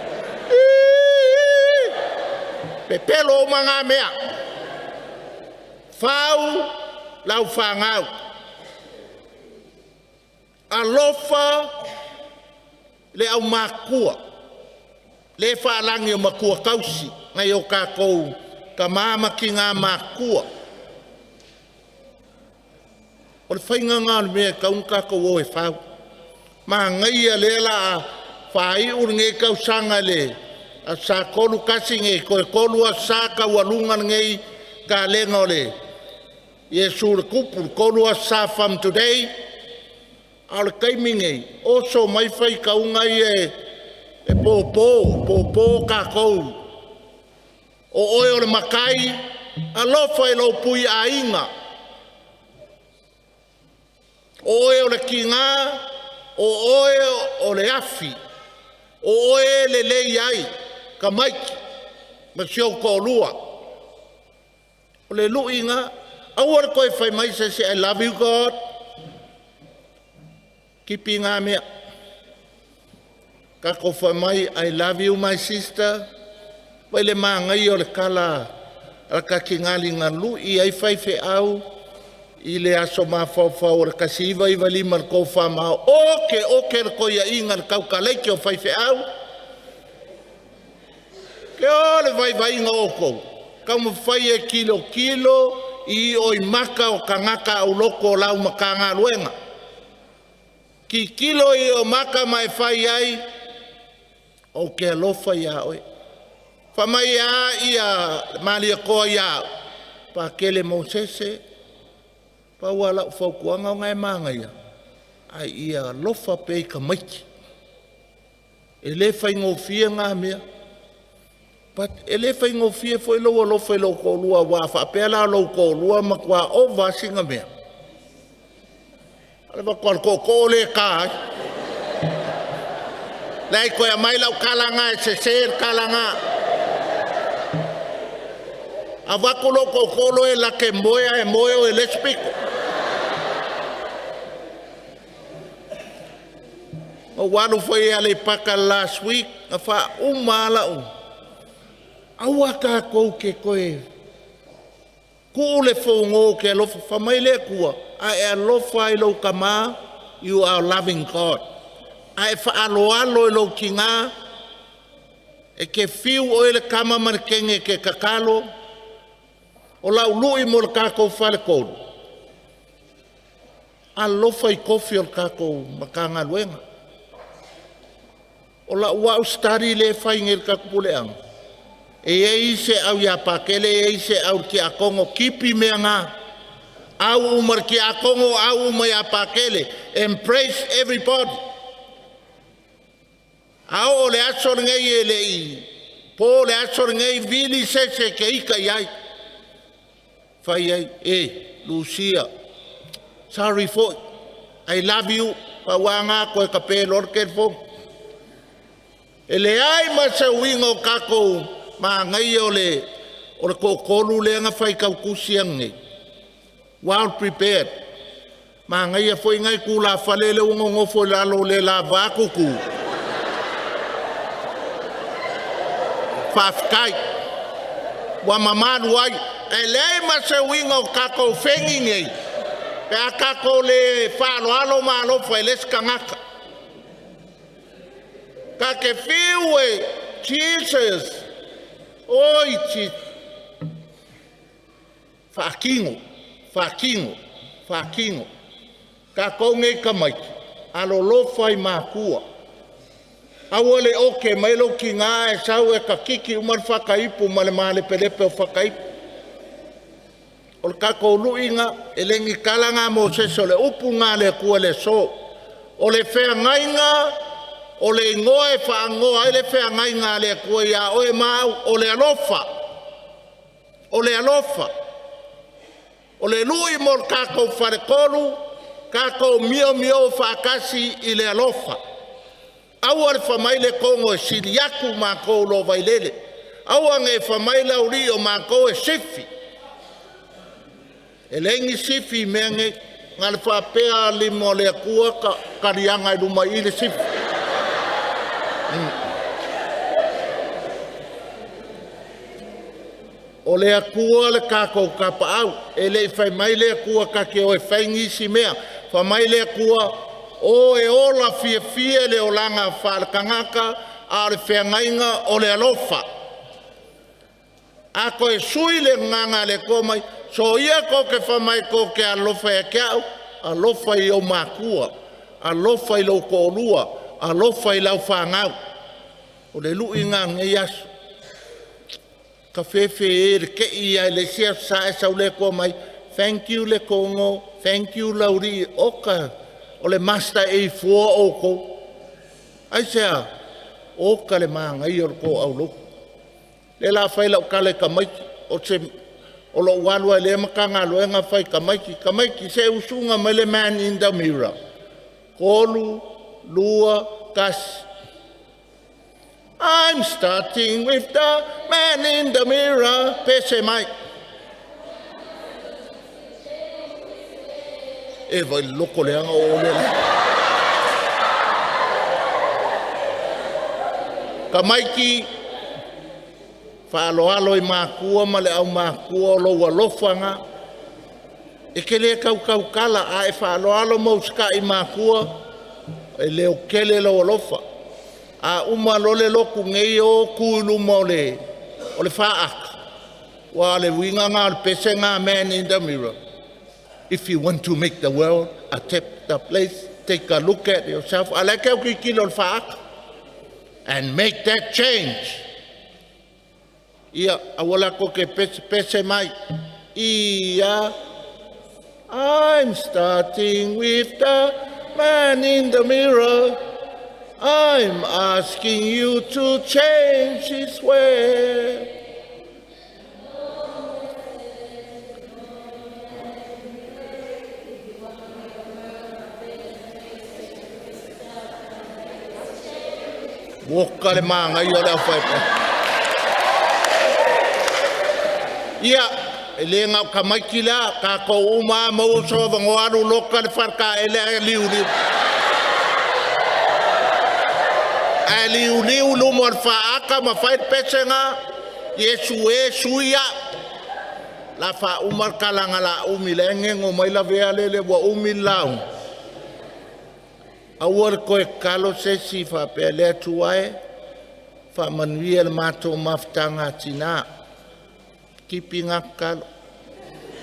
Pepelo o mga mea. Fau lau whangau. Alofa le au makua. Le whaalangi o makua kausi. Ngai o kākou ka māma ki ngā makua. O le whainga ngā le mea kaun kākou o e whau. Mā ngai a le la whai ur ngei kausanga le a sa kolu kasi ngei koe kolu a sa ka ualunga ngei ka lenga o le Iesu le kupu kolu a sa from today. A o le taimi nei, oso mai whai kaunga i e pōpō, pōpō kākou. O oe o le makai, alofa e lau pui ainga. O oe o le kinga, o oe o le afi. O oe le lei ai, ka maiki, ma si au toalua. O le luiga, aua le toe fai mai se isi, I love you God. Kipi ngā mea. Kako fai mai, I love you my sister. Vai le magai o le kala ala kakingali ngā lui ai fai wheau i le aso mafaufau o le kasi iva iva lima le koufa mao. Oke, oke le koia inga le kaukaleiki o fai wheau. Ke o le vai vai inga o kou. Kau mawhai e kilo kilo i oi maka o kangaka au loko o lau makanga luenga. Ki kilo i o maka mai whai ai o ke alofa ia oe. Whamai a ia malia koa ia pa kele Mosese pa ua lau whaukuanga o ngai manga ia. Ai ia alofa pe i ka maiki. E le whai ngōfia ngā mea. But e le whai ngōfia fo i lau alofa i lau kōlua wā whaapea la lau kōlua ma kua o vasinga mea. Ale wa koa kōkō le kā ai. Lai koe mai lau kalanga e se se kalanga. A wako lo kōkō e lake moea e moe o e lesbiko. O walu foi ale paka last week, a wha uma lau. Aua kākou ke koe. Ku le whaungo ke alofa whamai le kua. A e alofa i lau kama, you are loving God. A e whaaloalo i lau ki ngā, e ke whiu o le kama ma le kenge ke kakalo, o lau lui mo le kākou whale kolu. Alofa i kofi o le kākou makanga luenga. O lau wau study le whai nge le kakupuleanga. E ei se au ia pakele, e ei se au ki a kongo, kipi mea ngā. Au umar ki a kongo, au umar ia pakele. Embrace everybody. Au o le aso ngei e le i. Po le aso ngei vili se se ke ika iai. Whai ai, e, Lucia. Sorry for, I love you. Pa wā ngā koe ka pē lor ke fo. E le ai ma se uinga o kākou ma ngai o le kōkolu le anga whai kaukusi ange. Well prepared. Ma ngai a fo ngai kula whale le ungo ngofo lalo le la vakuku. Whawhkai. Wa mamalu ai. E le ma se uinga o kākou whengi nei. Pe a kākou le whalo alo ma alofa e les kangaka. Ka ke whiu e Jesus. Oi, ti whaakingo, whaakingo, whaakingo. Ka kau ngei ka maiki, alolofa i mākua. Aua le oke mai lo ki ngā e sau e ka kiki umar whakaipu ma le maale pelepe o whakaipu. O le kākou luinga, e lengi kala ngā Mosese o le upu ngā le kua le so. O le whea ngainga, o le ingoa e whaangoa, e le whea ngainga le kua ia oe mau, o le alofa. O le alofa. O le lui mo le kākou wharekolu, kākou mio mio whaakasi i le alofa. Aua le whamai le kongo e siliaku mākou lo vailele. Aua nge whamai lauri o mākou e sifi. E lengi sifi mea nge, ngā le whaapea limo le akua ka karianga i luma i le sifi. O le akua le kākou ka paau, e le i whai mai le akua ka ke oe whaingisi mea. Whai mai le akua o e ola fia fia le olanga whalakangaka a le whangainga o le alofa. A koe sui le nganga le koa mai, so ia ko ke whamai ko ke alofa e ke au, alofa i o mākua, alofa i lau kōlua, alofa i lau whangau. O le lui ngā ngei aso. Ka whewhe e le ke ia le sia sa e sau le koa mai, thank you le kongo, thank you lauri, oka, o le master e fua o ko. Ai sea, oka le maangai o le ko au loko. Le la whai lau kale ka maiki, o te o lo walua le makanga loenga whai ka maiki, ka maiki se usunga mai le man in the mirror. Kolu, lua, kasi. I'm starting with the man in the mirror. Pese mai. E vai loko le anga o le. Tamaiti, whaaloalo i mākua ma le au mākua o lo alofanga. E ke le kaukaukala a e whaaloalo mausaka i mākua e leo kele lo alofa. A uma lole loku ngei o kuiluma o le whaaka. Wa le winga ngā le pese ngā man in the mirror. If you want to make the world a better place, take a look at yourself. A like au kikilo le whaaka. And make that change. Ia, awala ko ke pese mai. Ia, I'm starting with the man in the mirror. I'm asking you to change his way. Woka le maanga i o le awhai. Ia, e le ngau ka maiki la, ka kou uma mau so vangoaru loka le wharka e le liu liu. A liu liu lumo al whaaka ma whai pesenga, Yesu e suia. La wha umar kalanga la umi le ngengo mai la vea lele wa umi lau. Aua le koe kalo se si whapea lea tuae, wha manuia le mātou mafutanga tina. Kipi ngā kalo.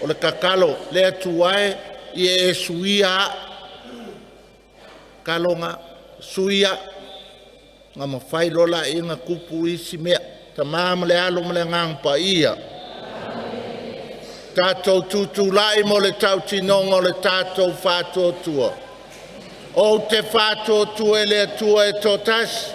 O le kakalo lea tuae, i e suia kalo ngā suia. Ngā mawhai lola i ngā kupu isi mea. Ta maa le alo ma le ngang pa ia. Tātou tūtūlai mo le tau tinonga o le tātou whātuatua. O te whātuatua e le atua e tō tasi.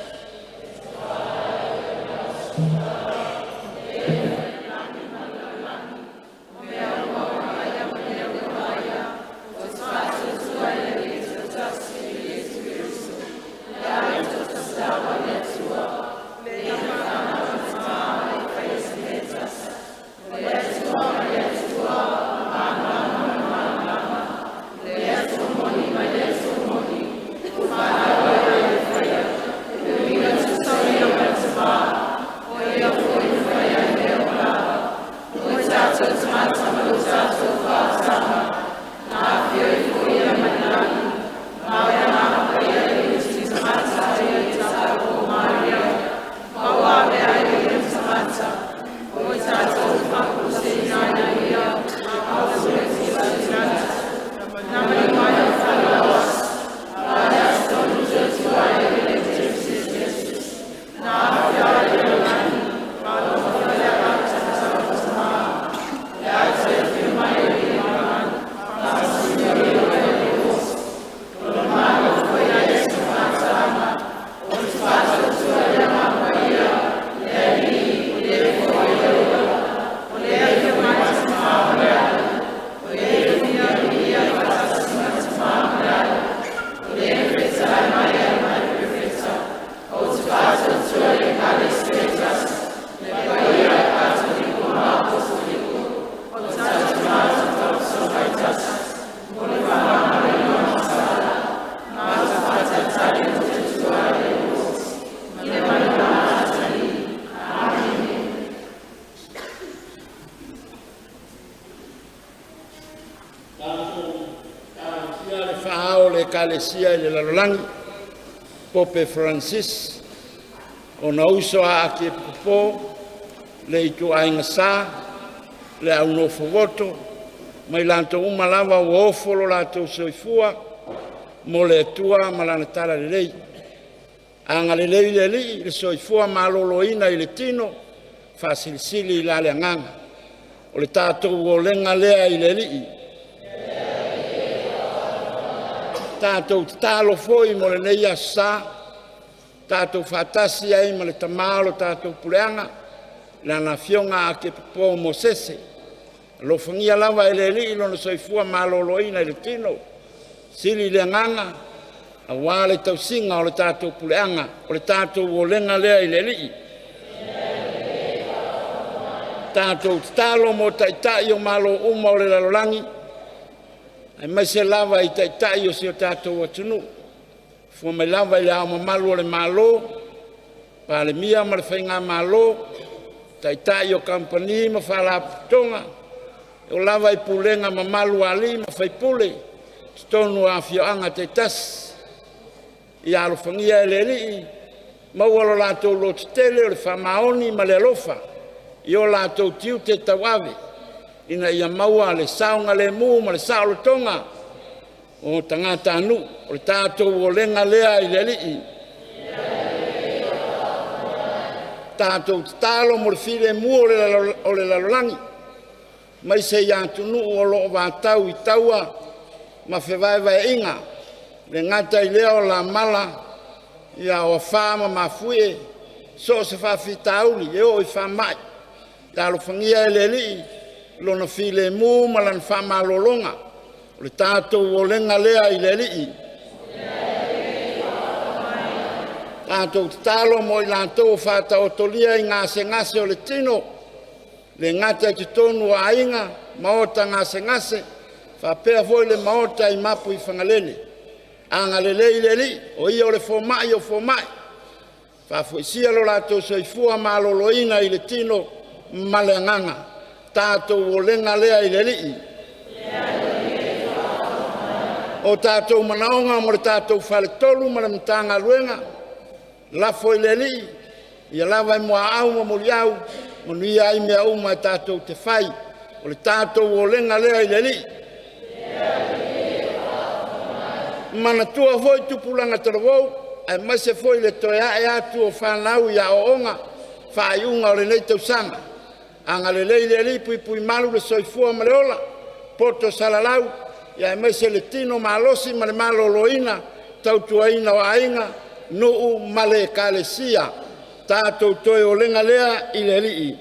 Kalesia i le lalolagi Pope Francis ona uso a ake popō le ituaiga sā le aunofovoto mai latou uma lava ua ofo lo latou soifua mo le Atua ma lana tala lelei. Agalelei le Alii le soifua malōlōina i le tino faasilisili i la le agaga o le tatou olega lea i le Alii. Tātou tatalo foi mo lenei aso sā, tātou faatasi ai ma le tamā o lo tātou puleaga, lana afioga a ke popō Mosese. Alofagia lava e le Alii lona soifua malōlōina i le tino, sili i le agaga, auā le tausiga o le tātou puleaga, o le tātou olega lea i le Alii. Tātou tatalo mo taitai o malo uma o le lalolagi, Aemaise lava i taitai o si o tatou atunuu, fua mai lava i le Ao Mamalu o le Malo, Palemia ma le Faigamalo, taitai o kamupani ma faalapotopotoga, e oo lava i pulega mamalu a alii ma faipule i totonu o afioaga taitasi. Ia alofagia e le Alii maua lo latou lototele o le faamaoni ma le alofa i o latou tiute tauave, ina ia maua le saogalemu ma le saolotoga o tagatanuu. O le tatou olega lea i le Alii. Tatou tatalo mo le filemu o le lalolagi, aemaise i atunuu o lo o vatau i taua ma fevaevaeaiga, e le gata i lea o lamala, ia o afa ma mafuie, so o se faafitauli e oo i faamai. Ia alofagia e le Alii lona filemu ma lana faamalologa. O le tatou olega lea i le Alii. Tatou tatalo mo i latou o faataotolia i gasegase o le tino, le gata i totonu o aiga, maota gasegase, faapea foi le maota i Mapuifagalele. Agalelei le Alii, o Ia o le fomai o fomai, faafoisia lo latou soifua maloloina i le tino ma le agaga. Tatou olega lea i le Alii. O tatou manaoga mo le tatou faletolu ma le Matagaluega, lafo i le Alii, ia lava e muaau ma muliau, manuia ai mea uma e tatou te fai. O le tatou olega lea i le Alii. Manatua foi tupulaga talavou, aemaise foi le toe ae atu o fanau i aoaoga, faaiuga o lenei tausaga. Agalelei le Alii, puipui malu le soifua ma le ola, poto salalau, aemaise le tino malosi ma le maloloina, tautuaina o aiga, nuu ma le ekalesia. Tatou toe olega lea i le Alii.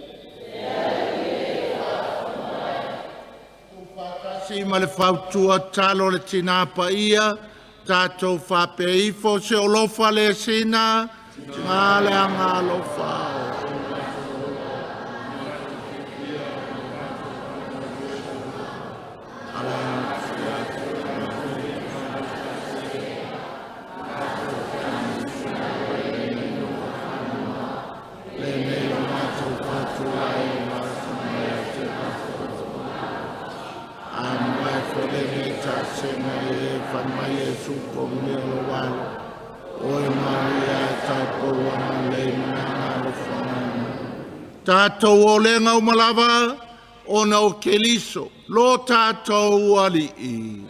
Tuufaatasi ma le fautua talo le Tina Paia, tatou faapea ifo se olofa le sina, tina le agalofa o. Tatou olega uma lava ona o Keriso lo tatou Alii.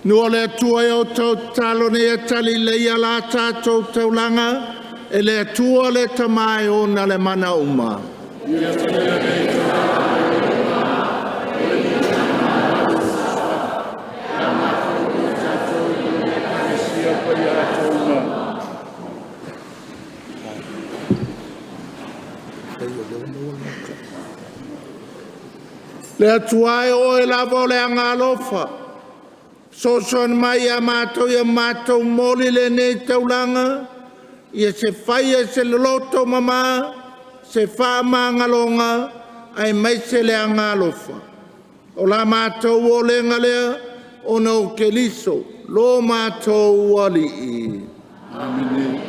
Nua le Atua e o tau talo nei e tali le ia la tātou taulaga, e le Atua le tamae ona le mana uma. Le Atua e oe lava o le agalofa, sosoan mai ia mātou ia mātou moli le nei taulaga, ia se whaia se loloto mama, se whaamangaloga, ai mai se le agalofa. O la mātou o lenga lea, ona o Keliso, lo mātou alii. Amene.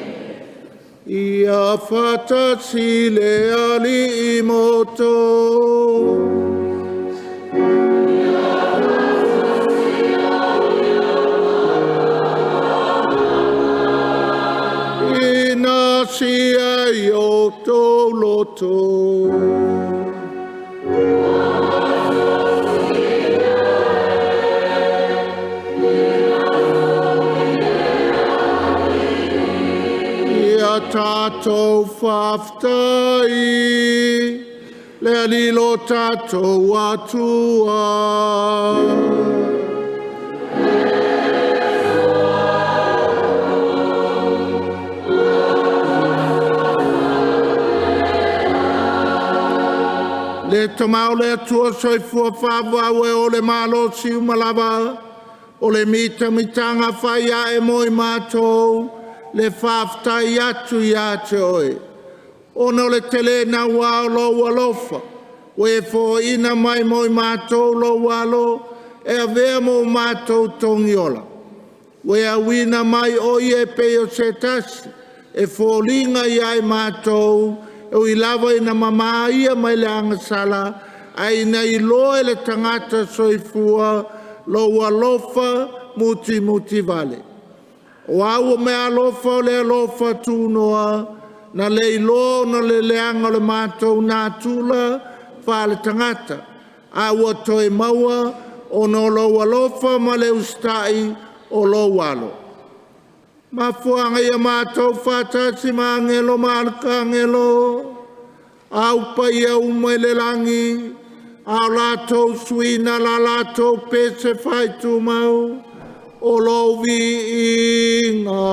Ia whatasi le alii moto. Ina sia i o tō loto. Ia tātou whaftai, le alilo tātou atua. Le tamau le atua soifua whāwau e o le malo si umalava, o le mita mitanga whai a e moi mātou, le whaftai atu ia te oe. Ona o le tele na wao lo alofa, o e fo ina mai moi mātou lo walo, e avea mo mātou tongiola. O e awina mai o ie pe o se tasi, e fōlinga ia e mātou, e ui lava ina mama ia mai le angasala, ai ina iloa le tangata soifua, lo alofa muti muti vale. O au o mea alofa o le alofa tūnoa, na le iloa na le leanga o le mātou nā tula wha le tangata. A ua toe maua o no lo alofa ma le ustai o lo walo. Mafuanga ia mātou whātasi ma angelo ma alkangelo, au pai au mai le langi, au lātou suina la lātou pese whaitu mau, o lo viinga.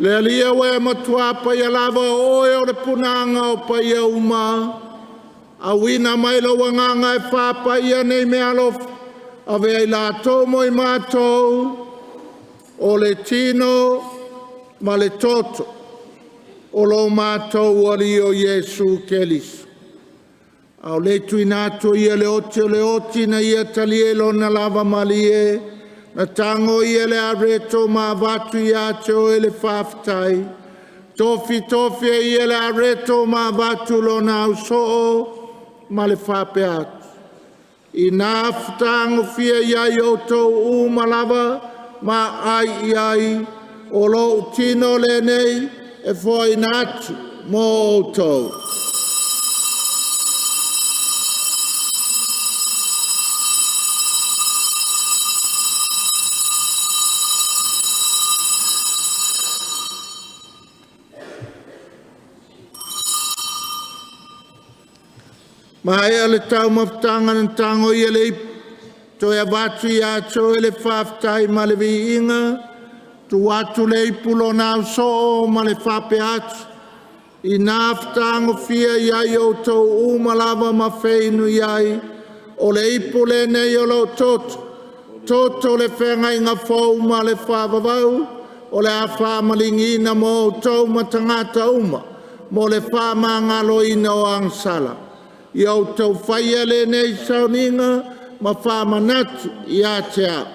Le alia we matua pai alava oe o le punanga o pai uma. A wina mai lo wanganga e whapa ia nei me alofa. A vea i lātou mo i mātou o le tino ma le toto o lo mātou ali o Iesu Keliso. Au le tuina atu ia le oti o le oti na ia talie lona lava malie. Na tango ia le areto ma vatu ia te oe le whaftai. Tofi tofi e ia le areto ma vatu lona au soo ma le whape atu. I nā whatango fia ia i o tau umalava ma ai iai o lo utino le nei e foa ina atu mō outou. Maea le taumafataga na tago ia le ipu, toe avatu ia te oe le faafetai ma le viiga, tuu atu le ipu lona ausoo ma le faapea atu, ina fetagofia i ai outou uma lava ma feinu ai, o le ipu lenei o lou toto, toto o le feagaiga fou ma le faavavau, o le a faamaligiina mo outou ma tagata uma mo le faamagaloina o agasala. Ia outou faia lenei sauniga ma faamanatu ia te au.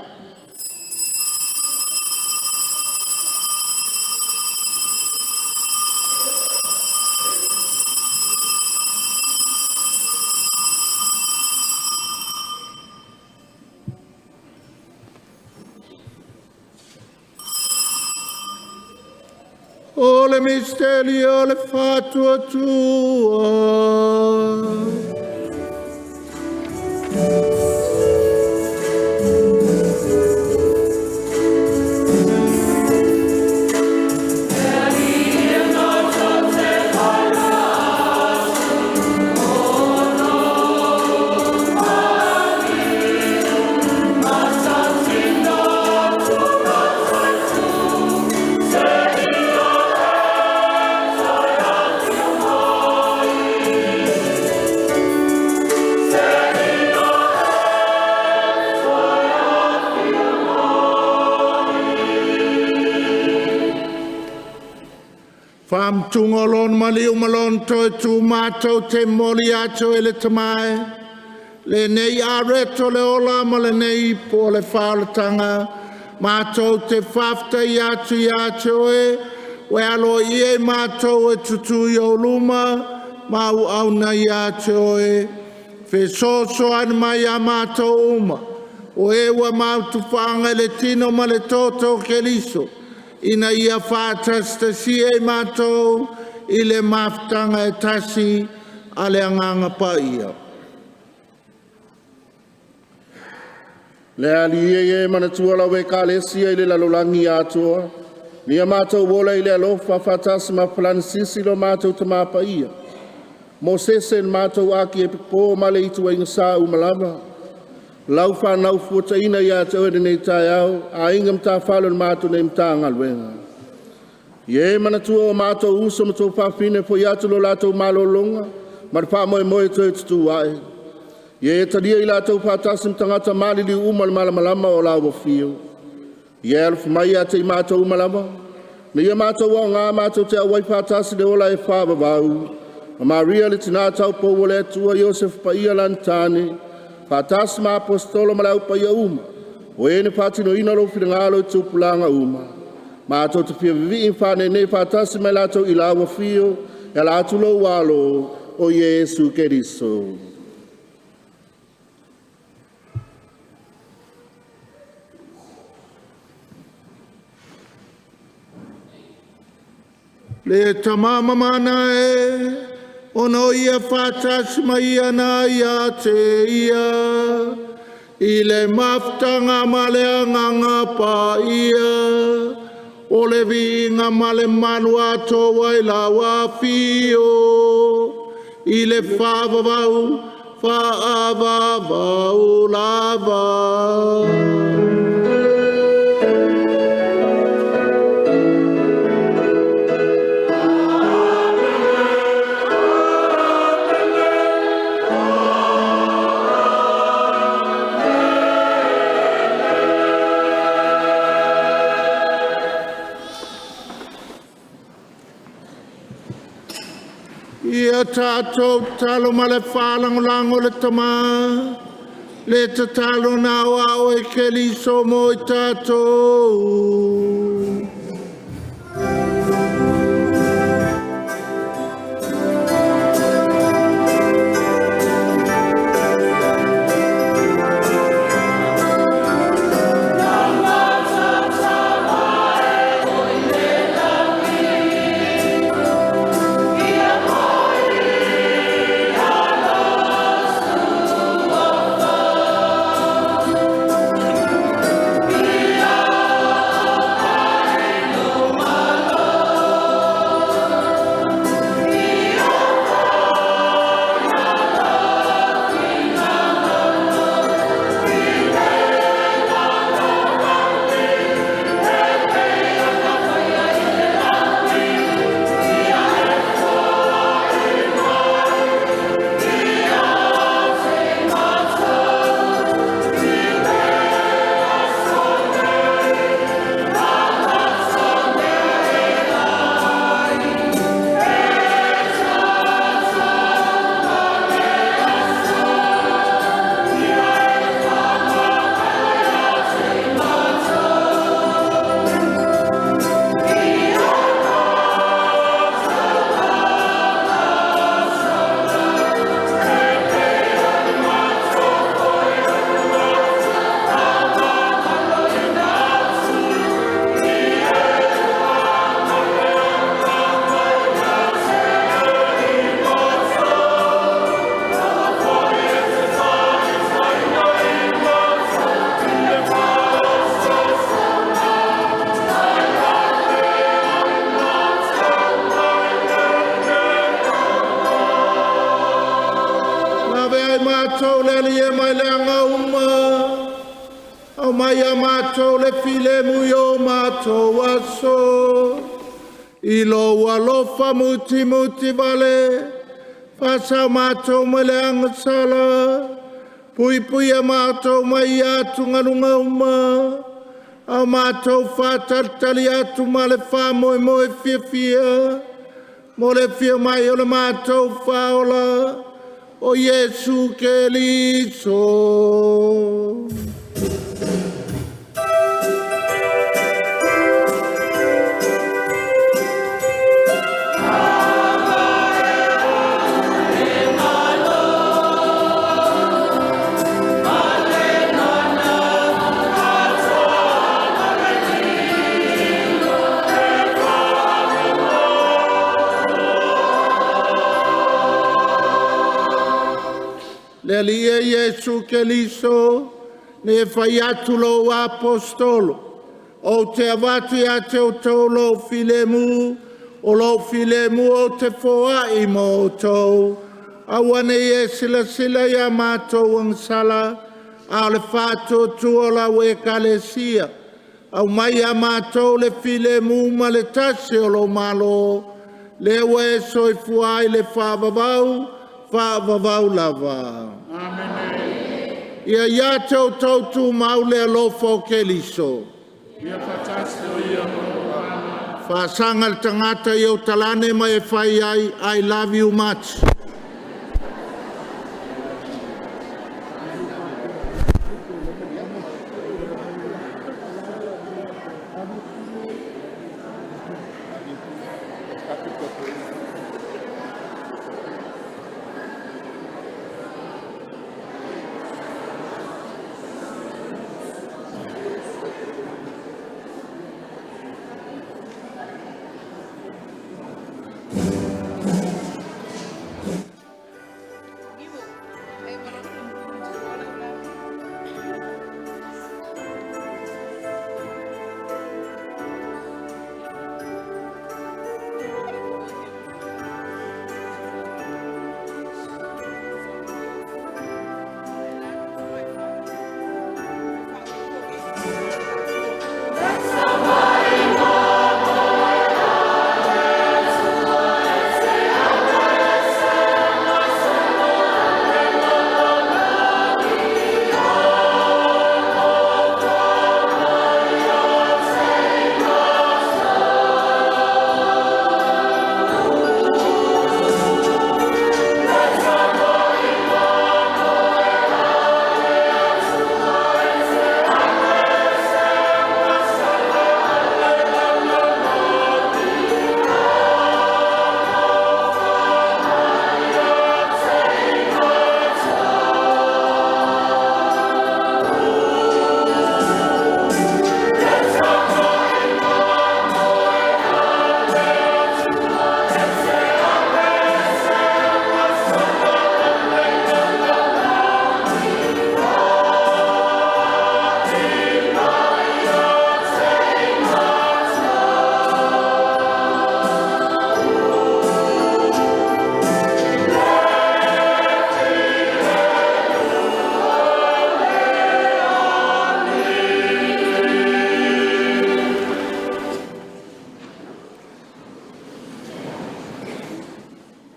O le misteli o le faatuatua. Faamatuga o lona maliu ma lona toe tu mātou te moli atu e le tamae, lenei areto le ola ma lenei ipu o le faaolataga, mātou te faafetai atu ia te oe, ua e aloaia i matou e tutū i ou luma, ma auauna ia te oe, fesoasoani mai ia matou uma, o e ua mautufaaga i le tino ma le toto o Keriso, ina ia faatasitasia i matou i le mafutaga e tasi a le Agaga Paia. Le Alii e ia e manatua lau Ekalesia i le lalolagi atoa, ia matou ola i le alofa faatasi ma Faranisisi lo matou Tama Paia, Mosese le matou Akiepikopo ma le ituaiga sa uma lava. Lau fanau fuataina ia te oe lenei taeao, aiga ma tafale o le matou nei Matagaluega. Ia e manatua o matou uso ma tuafafine foi atu lo latou malologa ma le faamoemoe e toe tutū ae. Ia e talia i latou faatasi ma tagata maliliu uma i le malamalama o lau afio. Ia e alofa mai ia te i matou uma lava, ina ia matou aoga matou te auai faatasi i le ola e faavavau. Ma Maria le Tina Taupou o le Atua, Iosefa Paia ma lana tane, faatasi ma Aposetolo ma le au paia uma, o e na faatinoina lou finagalo i tupulaga uma, matou te fia vivii ma faaneenee faatasi ma i latou i lau afio e ala atu i lou Alo, o Iesu Keriso. Le tamamamana e, ona o ia faatasi mai ia na ia te ia, i le mafutaga ma le agaga paia, o le viiga ma le malu atoa i lau afio, i le faavavau, faavavau lava. Ia tātou talo ma le whālangolango le tama, le tatalo nā o ao e Keriso mo i tātou. mātou le ali e mai le anga uma. Au mai a mātou le file mui o mātou aso. I lo alofa muti muti vale. Whasau mātou mai le anga sala. Pui pui a mātou mai atu ngalunga uma. Au mātou whātalitali atu ma le whā moe moe fia fia. Mo le fia mai o le mātou whaola. O Iesu Keriso. Le alie Iesu Keriso, ne whai atu lo apostolo. O te avatu ia te o tau lo filemu, o lo filemu o te foa i mo tau. Aua ne e sila sila ia mātou angsala, a le whātua tua la ue kalesia. Au mai a mātou le filemu ma le tasi o lo malo, le ue soifua i le whaavavau, whaavavau lava. Amen. Ia ia te o tautu maule alofa o Keriso. Ia whatasi o ia mo. Whaasanga le tangata i o talane mai e whai ai, I love you much.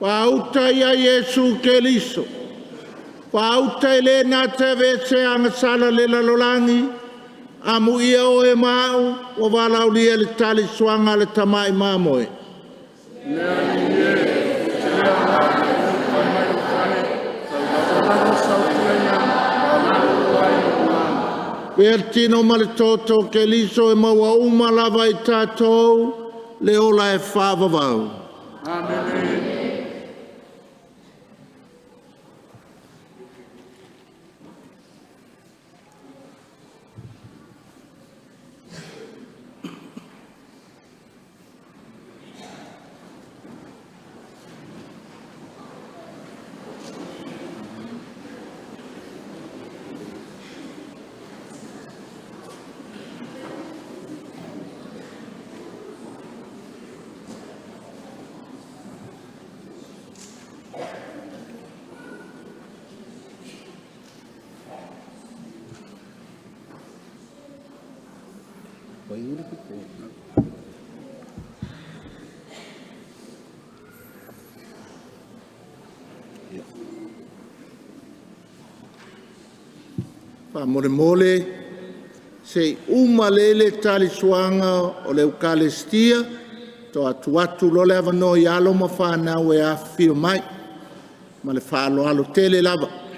Whauta ia Iesu Keriso. Whauta i le nā te vese angasala le lalolangi. Amu ia o e mau, o walaulia le tali suanga le tamai mamoe. Le ali e, te lea ngā te mai o whare, tau sautuenga, malo ai o mana. Vertino ma le toto Keriso e maua uma lava i tātou, le ola e whaavavau. Amen. Faamolemole, se i uma lele talisuaga o le Eukalestia, to atu atu loa le avanoa i alo ma fanau e afifio mai, ma le faaaloalo tele lava.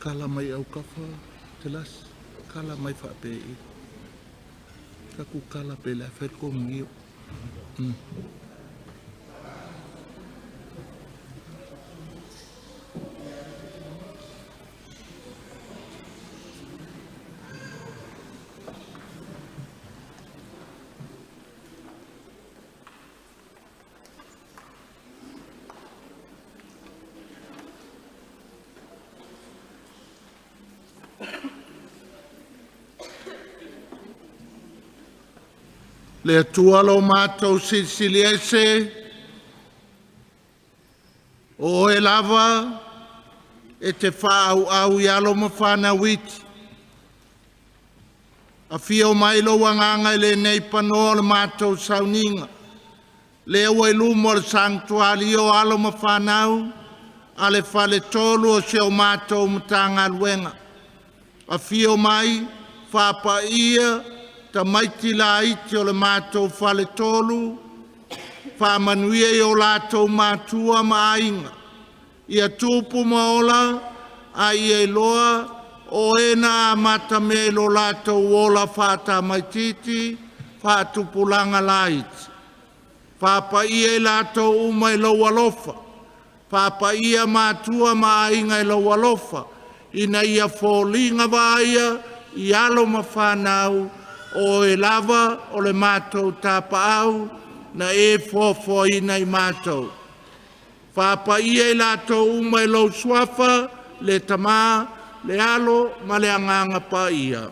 Kala mai au kafa te las. Kala mai whaape i. Taku kala pe la whai ko mio. Le atua lo mātou silisili ese, o oe lava e te whaau au i alo ma whanau iti. A fio mai lo wanganga i le nei panoa le mātou sauninga. Le ua i lumo le sanctuari o alo ma whanau, a le whale tolu o se o mātou matanga luenga. A fio mai, whapa ia, ta maiti la iti o le mātou whale tolu, wha manuia i o lātou mātua ma ainga. Ia tupu maola, a ia iloa, o ena a mata me lo lātou ola whaata maititi, whaatupulanga laiti. Whapa ia i lātou uma i lau alofa, whapa ia mātua ma ainga i lau alofa, ina ia fōlinga vaia, i alo ma whanau, o e lava o le mātou tāpaau, na e fōfōina i mātou. Whapa ia i lātou uma i lau suafa, le tamā, le alo, ma le anganga pa ia.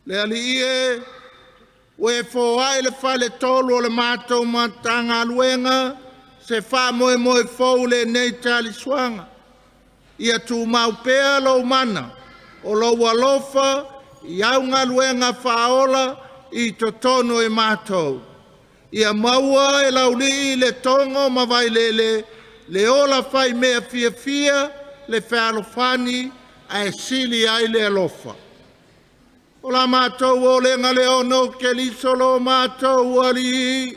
Le alii e, ua e foai le faletolu o le matou Matagaluega se faamoemoe fou lenei talisoaga. Ia tumau pea lou mana o lou alofa i au galuega faaola i totonu e matou. Ia maua e laulii le togo ma vailele, le ola fai mea fiafia, le fealofani, ae sili ai le alofa. O la matou olega le ono Keriso lo matou Alii.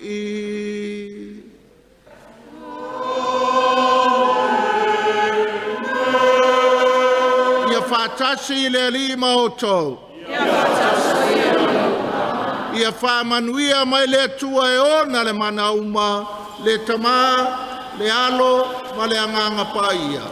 Ia faatasi le Alii ma outou. Ia faamanuia mai le Atua e ona le mana uma, le Tama, le Alo ma le Agaga Paia.